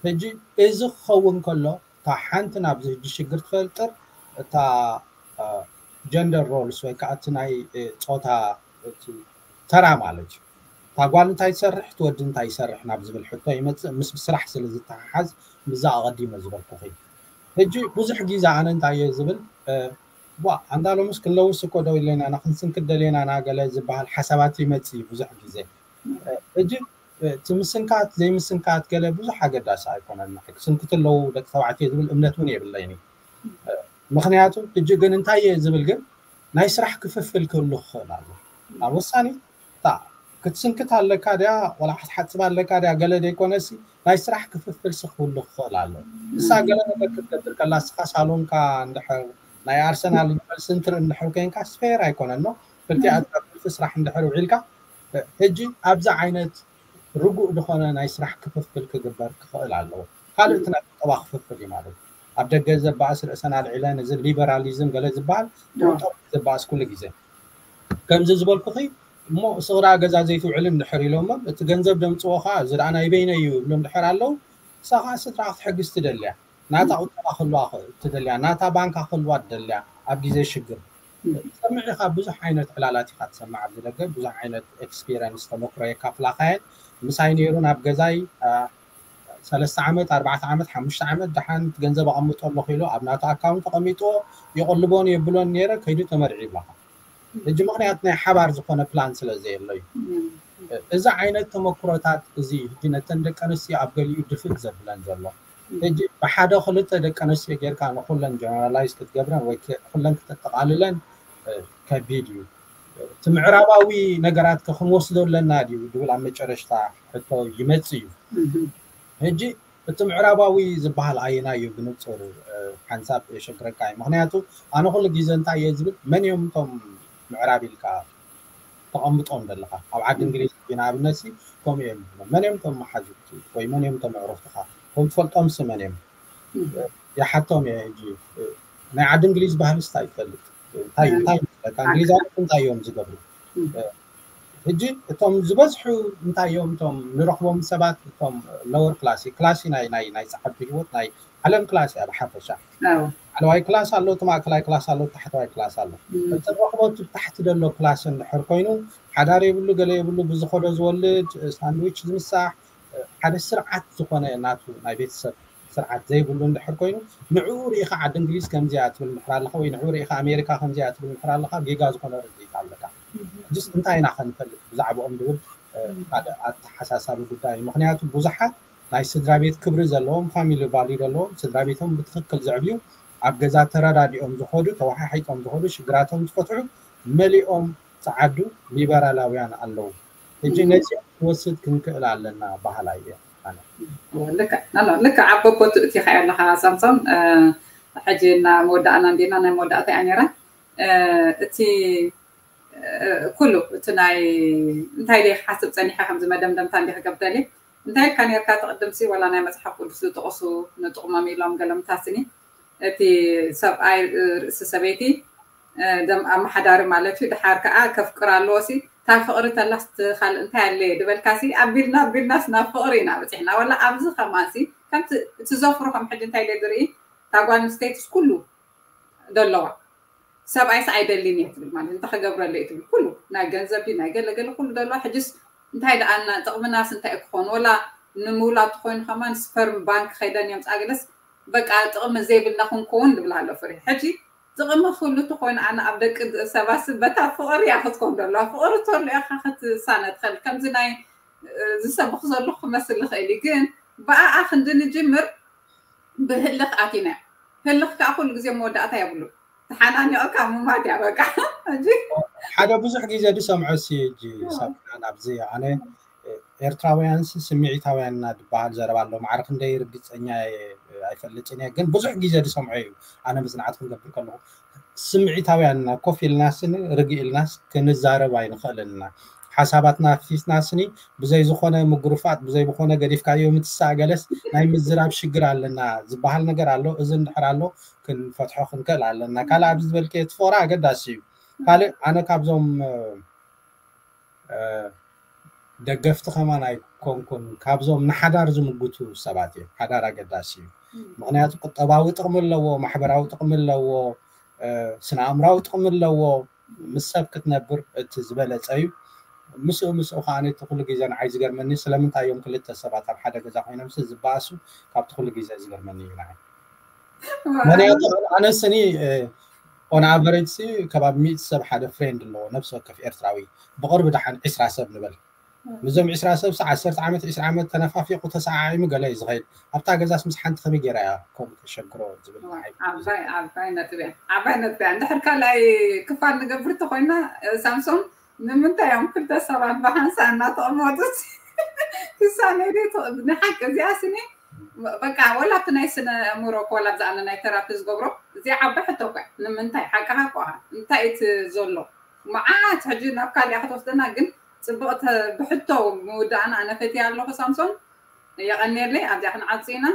ሕጂ እዚ ክኸውን ከሎ እታ ሓንቲ ናብዚ ሕጂ ሽግር ትፈጥር እታ ጀንደር ሮልስ ወይ ከዓ እቲ ናይ ፆታ ተራ ማለት እዩ። እታ ጓል እንታይ ትሰርሕ፣ እቲ ወዲ እንታይ ይሰርሕ ናብ ዝብል ሕቶ ይመፅእ። ምስ ስራሕ ስለ ዝተሓሓዝ ምዛ ኣቐዲመ ዝበልኩኺ። ሕጂ ብዙሕ ግዜ ኣነ እንታይ እየ ዝብል፣ ዋ ኣንታ ሎምስ ክንለውስ እኮ ደው ኢለና ኢና፣ ክንስንክት ደሊና ኢና ገለ ዝበሃል ሓሳባት ይመፅእ እዩ ብዙሕ ግዜ። ሕጂ እቲ ምስንካት ዘይምስንካት ገለ ብዙሕ ኣገዳሲ ኣይኮነን። ክስንክቱ ኣለዉ ደቂ ተባዕትዮ ዝብል እምነት እውን የብለይን። ምክንያቱ ሕጂ ግን እንታይ እየ ዝብል ግን ናይ ስራሕ ክፍፍል ክህሉ ክኽእል ኣሎ። ኣብ ወሳኒ እታ ክትስንክት ኣለካ ድያ ወላ ክትሓፅብ ኣለካ ድያ ገለ ዘይኮነሲ ናይ ስራሕ ክፍፍል ሲ ክህሉ ክኽእል ኣሎ። ንሳ ገለ ነገር ክትገብር ከላ ንስኻ ሳሎንካ እንድሕር ናይ ኣርሰናል ጀርሲ እንትርኢ እንድሕር ኮይንካ ስፌር ኣይኮነን ኖ። ክልቲኣትካ ቁልፊ ስራሕ እንድሕር ውዒልካ ሕጂ ኣብዚ ዓይነት ርጉእ ዝኾነ ናይ ስራሕ ክፍፍል ክግበር ክኽእል ኣለዎ። ካልእ እቲ ናይ ቁጠባ ክፍፍል እዩ ማለት እዩ። ኣብ ደገ ዘባእስ ርእሰን ኣልዒለን እዚ ሊበራሊዝም ገለ ዝበሃል ብቁጠባ ዘባእስ ኩሉ ግዜ ከምዚ ዝበልኩኺ እሞ ስቕራ ገዛ ዘይትውዕል እንድሕር ኢሎሞም እቲ ገንዘብ ደምፅዎ ከዓ እዚ ደኣ ናይ በይነይ እዩ ይብሉ እንድሕር ኣለዉ እሳ ከዓ ስድራ ክትሕግዝ ትደልያ ናታ ቁጠባ ክህልዋ ትደልያ ናታ ባንካ ክህልዋ ትደልያ ኣብ ግዜ ሽግር ትሰምዕ ኢኻ ብዙሕ ዓይነት ዕላላት ኢኻ ትሰምዕ ኣብዚ ደገ ብዙሕ ዓይነት ኤክስፒረንስ ተመክሮ የካፍላኻየን ምሳይ ነይሩ ናብ ገዛይ ሰለስተ ዓመት ኣርባዕተ ዓመት ሓሙሽተ ዓመት ደሓን ገንዘብ ኣቐምጦ ኣለኹ ኢሉ ኣብ ናቱ ኣካውንት ተቐሚጥዎ ይቕልቦን የብሎን ነይረ ከይዱ ተመርዒ ይብላኻ ሕጂ ምኽንያት ናይ ሓባር ዝኾነ ፕላን ስለ ዘየሎ እዩ እዚ ዓይነት ተመክሮታት እዚ ሕጂ ነተን ደቂ ኣንስትዮ ኣብ ገሊኡ ድፍእ ዘብለን ዘሎ ሕጂ ብሓደ ክልተ ደቂ ኣንስትዮ ጌርካ ንኩለን ጀነራላይዝ ክትገብረን ወይ ኩለን ክተጠቓልለን ከቢድ እዩ እቲ ምዕራባዊ ነገራት ከ ክንወስዶ ኣለና ድዩ ድብል ኣብ መጨረሽታ ሕቶ ይመጽእ እዩ ሕጂ እቲ ምዕራባዊ ዝበሃል ኣየና እዩ ብንጹር ሓንሳብ የሸግረካ እዩ ምክንያቱ ኣነ ኩሉ ግዜ እንታይ እየ ዝብል መን እዮም እቶም ምዕራብ ኢልካ ተቐምጦም ዘለኻ ኣብ ዓዲ እንግሊዝ ንኣብነት ሲ ከምኡ እዮም። መን እዮም ቶም መሓዙትኪ ወይ መን እዮም ቶም ኣዕሩኽትኻ? ከም ትፈልጦም ሲ መን እዮም? ይሓቶም እየ ሕጂ። ናይ ዓዲ እንግሊዝ ባህሊ ስታይ ትፈልጥ እንታይ እንታይ ይመስለካ? እንግሊዛውያን እንታይ እዮም ዝገብሩ? ሕጂ እቶም ዝበዝሑ እንታይ እዮም እቶም ንረኽቦም ሰባት እቶም lower class class ናይ ናይ ናይ ጸዓዱ ህይወት ናይ ዓለም ክላስ እያ ብሓፈሻ። ላዕለዋይ ክላስ ኣሎ፣ እቲ ማእከላይ ክላስ ኣሎ፣ ታሕተዋይ ክላስ ኣሎ። እቲ ረኽቦ እቲ ታሕቲ ዘሎ ክላስ እንድሕር ኮይኑ ሓዳር የብሉ ገለ የብሉ ብዝኸዶ ዝወልድ ሳንድዊች ዝምሳሕ ሓደ ስርዓት ዝኾነ ናቱ ናይ ቤተሰብ ስርዓት ዘይብሉ እንድሕር ኮይኑ ንዕኡ ርኢኻ ዓዲ እንግሊዝ ከምዚኣ ትብል ምሕር ኣለኻ ወይ ንዕኡ ርኢኻ ኣሜሪካ ከምዚኣ ትብል ምሕር ኣለኻ ጌጋ ዝኾነ ርድኢት ኣለካ። ሕጅስ እንታይ ኢና ከንፈልጥ ብዛዕባኦም ዝብል ሓደ ኣተሓሳሳቢ ጉዳይ እዩ። ምክንያቱ ብዙሓት ናይ ስድራ ቤት ክብሪ ዘለዎም family value ዘለዎም ስድራ ቤቶም ብትክክል ዘዕብዩ ኣብ ገዛ ተረዳዲኦም ዝኸዱ ተወሓሒጦም ዝኸዱ ሽግራቶም ዝፈትሑ መሊኦም ጸዓዱ ሊበራላውያን ኣለዉ። ሕጂ ነዚኦም ክወስድ ክንክእል ኣለና በሃላይ እየ ኣነ። ልክዕ ኣቦ ትእቲኻ ኣለኻ ሳምሶን። ሕጂ እና መወዳእና እንዲና ናይ መወዳእታ እያ ነይራ። እቲ ኩሉ እቲ ናይ እንታይ ደ ክሓስብ ፀኒሐ ከምዚ መደምደምታ እንዲ ክገብደሊ እንታይ ኢልካ ነርካ ትቕድምሲ ወላ ናይ መፅሓፍ ቅዱስ ዝጥቕሱ ንጥቕሞም ኢሎም ገለምታስኒ እቲ ሰብኣይ ርእሲ ሰበይቲ ደም ኣመሓዳሪ ማለት እዩ። ድሓር ከዓ ከፍቅር ኣለዎ ሲ እታ ፍቕሪ ተላስ ካልእ እንታይ ኣለየ ድበልካ ሲ ኣቢልና ኣቢልናስ ናብ ፍቕሪ ኢና በፂሕና። ወላ ኣብዚ ከማን ሲ ከምቲ እቲ ዘፍሩ ከም ሕጂ እንታይ ኢለ ዝርኢ እታ ጓል ኣንስተይትስ ኩሉ ደለዋ ሰብኣይስ ኣይደልን እየ ትብል ማለት እንታይ ከገብረለ እዩ ትብል ኩሉ ናይ ገንዘብ ናይ ገለገለ ኩሉ ደለዋ። ሕጅስ እንታይ ደኣ ጥቕምናስ እንታይ ክኾን ወላ ንምውላድ ትኮይኑ ከማን ስፐርም ባንክ ከይደን እዮም ፃግደስ በቃ ጥቕሚ ዘይብልና ክንከውን ንብላ ኣሎ ፍሬ። ሕጂ ጥቕሚ ክህሉ ተኮይኑ ኣነ ኣብ ደቂ ሰባት በታ ፍቕሪ እያ ክትኮን ዘለዋ ፍቕሪ ተሎ ኢኻ ክትሳነ ትኽእል ከምዚ ናይ ዝሰብኽ ዘለኹ ክመስል ይኽእል እዩ ግን ብኣኣ ክንዲ ንጅምር ብህልኽ ኣቲና ህልኽ ከዓ ኩሉ ግዜ መወዳእታ የብሉ ተሓናኒቐካ ምማት እያ በቃ። ሕጂ ሓደ ብዙሕ ግዜ ዝሰምዖ ሲ ሕጂ ሳብና ናብዚ ኣነ ኤርትራውያን ስምዒታውያን እና ዝበሃል ዘረባ ኣሎ። ማዕረ ክንደይ ርግፀኛ ኣይፈልጥን እየ፣ ግን ብዙሕ ግዜ ዝሰምዖ እዩ። ኣነ መፅናዕቲ ክንገብር ከለኹ ስምዒታውያን እና ኮፍ ኢልናስ ርግእ ኢልናስ ክንዛረብ ኣይንኽእልን ኢና። ሓሳባትና ኣፍሲስናስኒ ብዘይ ዝኾነ ምጉርፋጥ ብዘይ ዝኾነ ገዲፍካዮ ምትሳእ ገለስ ናይ ምዝራብ ሽግር ኣለና ዝበሃል ነገር ኣሎ። እዚ እንድሕር ኣሎ ክንፈትሖ ክንክእል ኣለና። ካልእ ኣብዚ ዝበልክዮ እቲ ፍቕሪ ኣገዳሲ እዩ። ካልእ ኣነ ካብዞም ደገፍቲ ከማን ኣይኮንኩን፣ ካብዞም ንሓዳር ዝምጉቱ ሰባት እዮም። ሓዳር ኣገዳሲ እዩ። ምክንያቱ ቁጠባዊ ጥቕሚ ኣለዎ፣ ማሕበራዊ ጥቕሚ ኣለዎ፣ ስነ ኣእምራዊ ጥቕሚ ኣለዎ። ምስ ሰብ ክትነብር እቲ ዝበለፀ እዩ። ምስኡ ምስኡ ከዓ እቲ ኩሉ ግዜ ንዓይ ዝገርመኒ ስለምንታይ እዮም ክልተ ሰባት ኣብ ሓደ ገዛ ኮይኖም ሲ ዝበኣሱ ካብቲ ኩሉ ግዜ ዝገርመኒ እዩ ንዓይ። ምክንያቱ ኣነ ስኒ on average ሲ ከባቢ ሚእቲ ሰብ ሓደ ፍሬንድ ኣለዎ ነብሲ ወከፍ ኤርትራዊ ብቕርቢ ደሓን ዒስራ ሰብ ንበል። ምስዞም ዒስራ ሰብ ሲ ዓሰርተ ዓመት ዒስራ ዓመት ተነፋፊቑ ተሰዓዒሙ ገለ እዩ ዝኸይድ። ኣብታ ገዛስ ምስ ሓንቲ ከመይ ገይራ እያ ከምኡ ተሸግሮ ዝብል ንዓይ ዓባይ ዓባይ ነጥቢ እያ። ዓባይ ነጥቢ እያ። እንድሕር ካልኣይ ክፋል ንገብር ተኮይና ሳምሶን ንምንታይ እዮም ክልተ ሰባት ብሓንሳእ እናተቐመጡ ክሳነ ንሓቂ እዚኣ ስኒ በቃ ወላ ኣብቲ ናይ ስነ ኣእምሮ ኮላ ብዛዕባ ናይ ተራፒ ዝገብሮ እዚኣ ዓባይ ሕቶ እኳ ንምንታይ ሓቅኻ እኳ እንታይ እቲ ዘሎ መዓት ሕጂ ናብ ካሊኣ ክትወስደና ግን ፅብቕቲ ብሕቶ ምውዳእና ኣነ ፈትያ ኣለኹ ሳምሶን የቐንየለይ ኣብዚኣ ክንዓፂ ኢና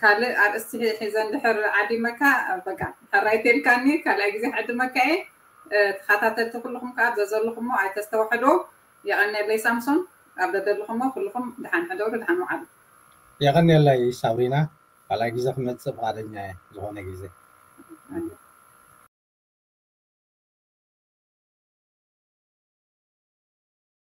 ካልእ ኣርእስቲ ሒዘ እንድሕር ዓዲመካ በቃ ሕራይ ተልካኒ ካልኣይ ግዜ ክዕድመካ እየ ተኸታተልቲ ኩልኹም ከዓ ኣብዘ ዘለኹሞ ኣይተስተውሕዶ የቐንየለይ ሳምሶን ኣብ ዘደለኹሞ ኩልኹም ድሓን ሕደሩ ድሓን ውዓሉ የቐንየለይ ሳብሪና ካልኣይ ግዜ ክመፅእ ፍቓደኛ እየ ዝኾነ ግዜ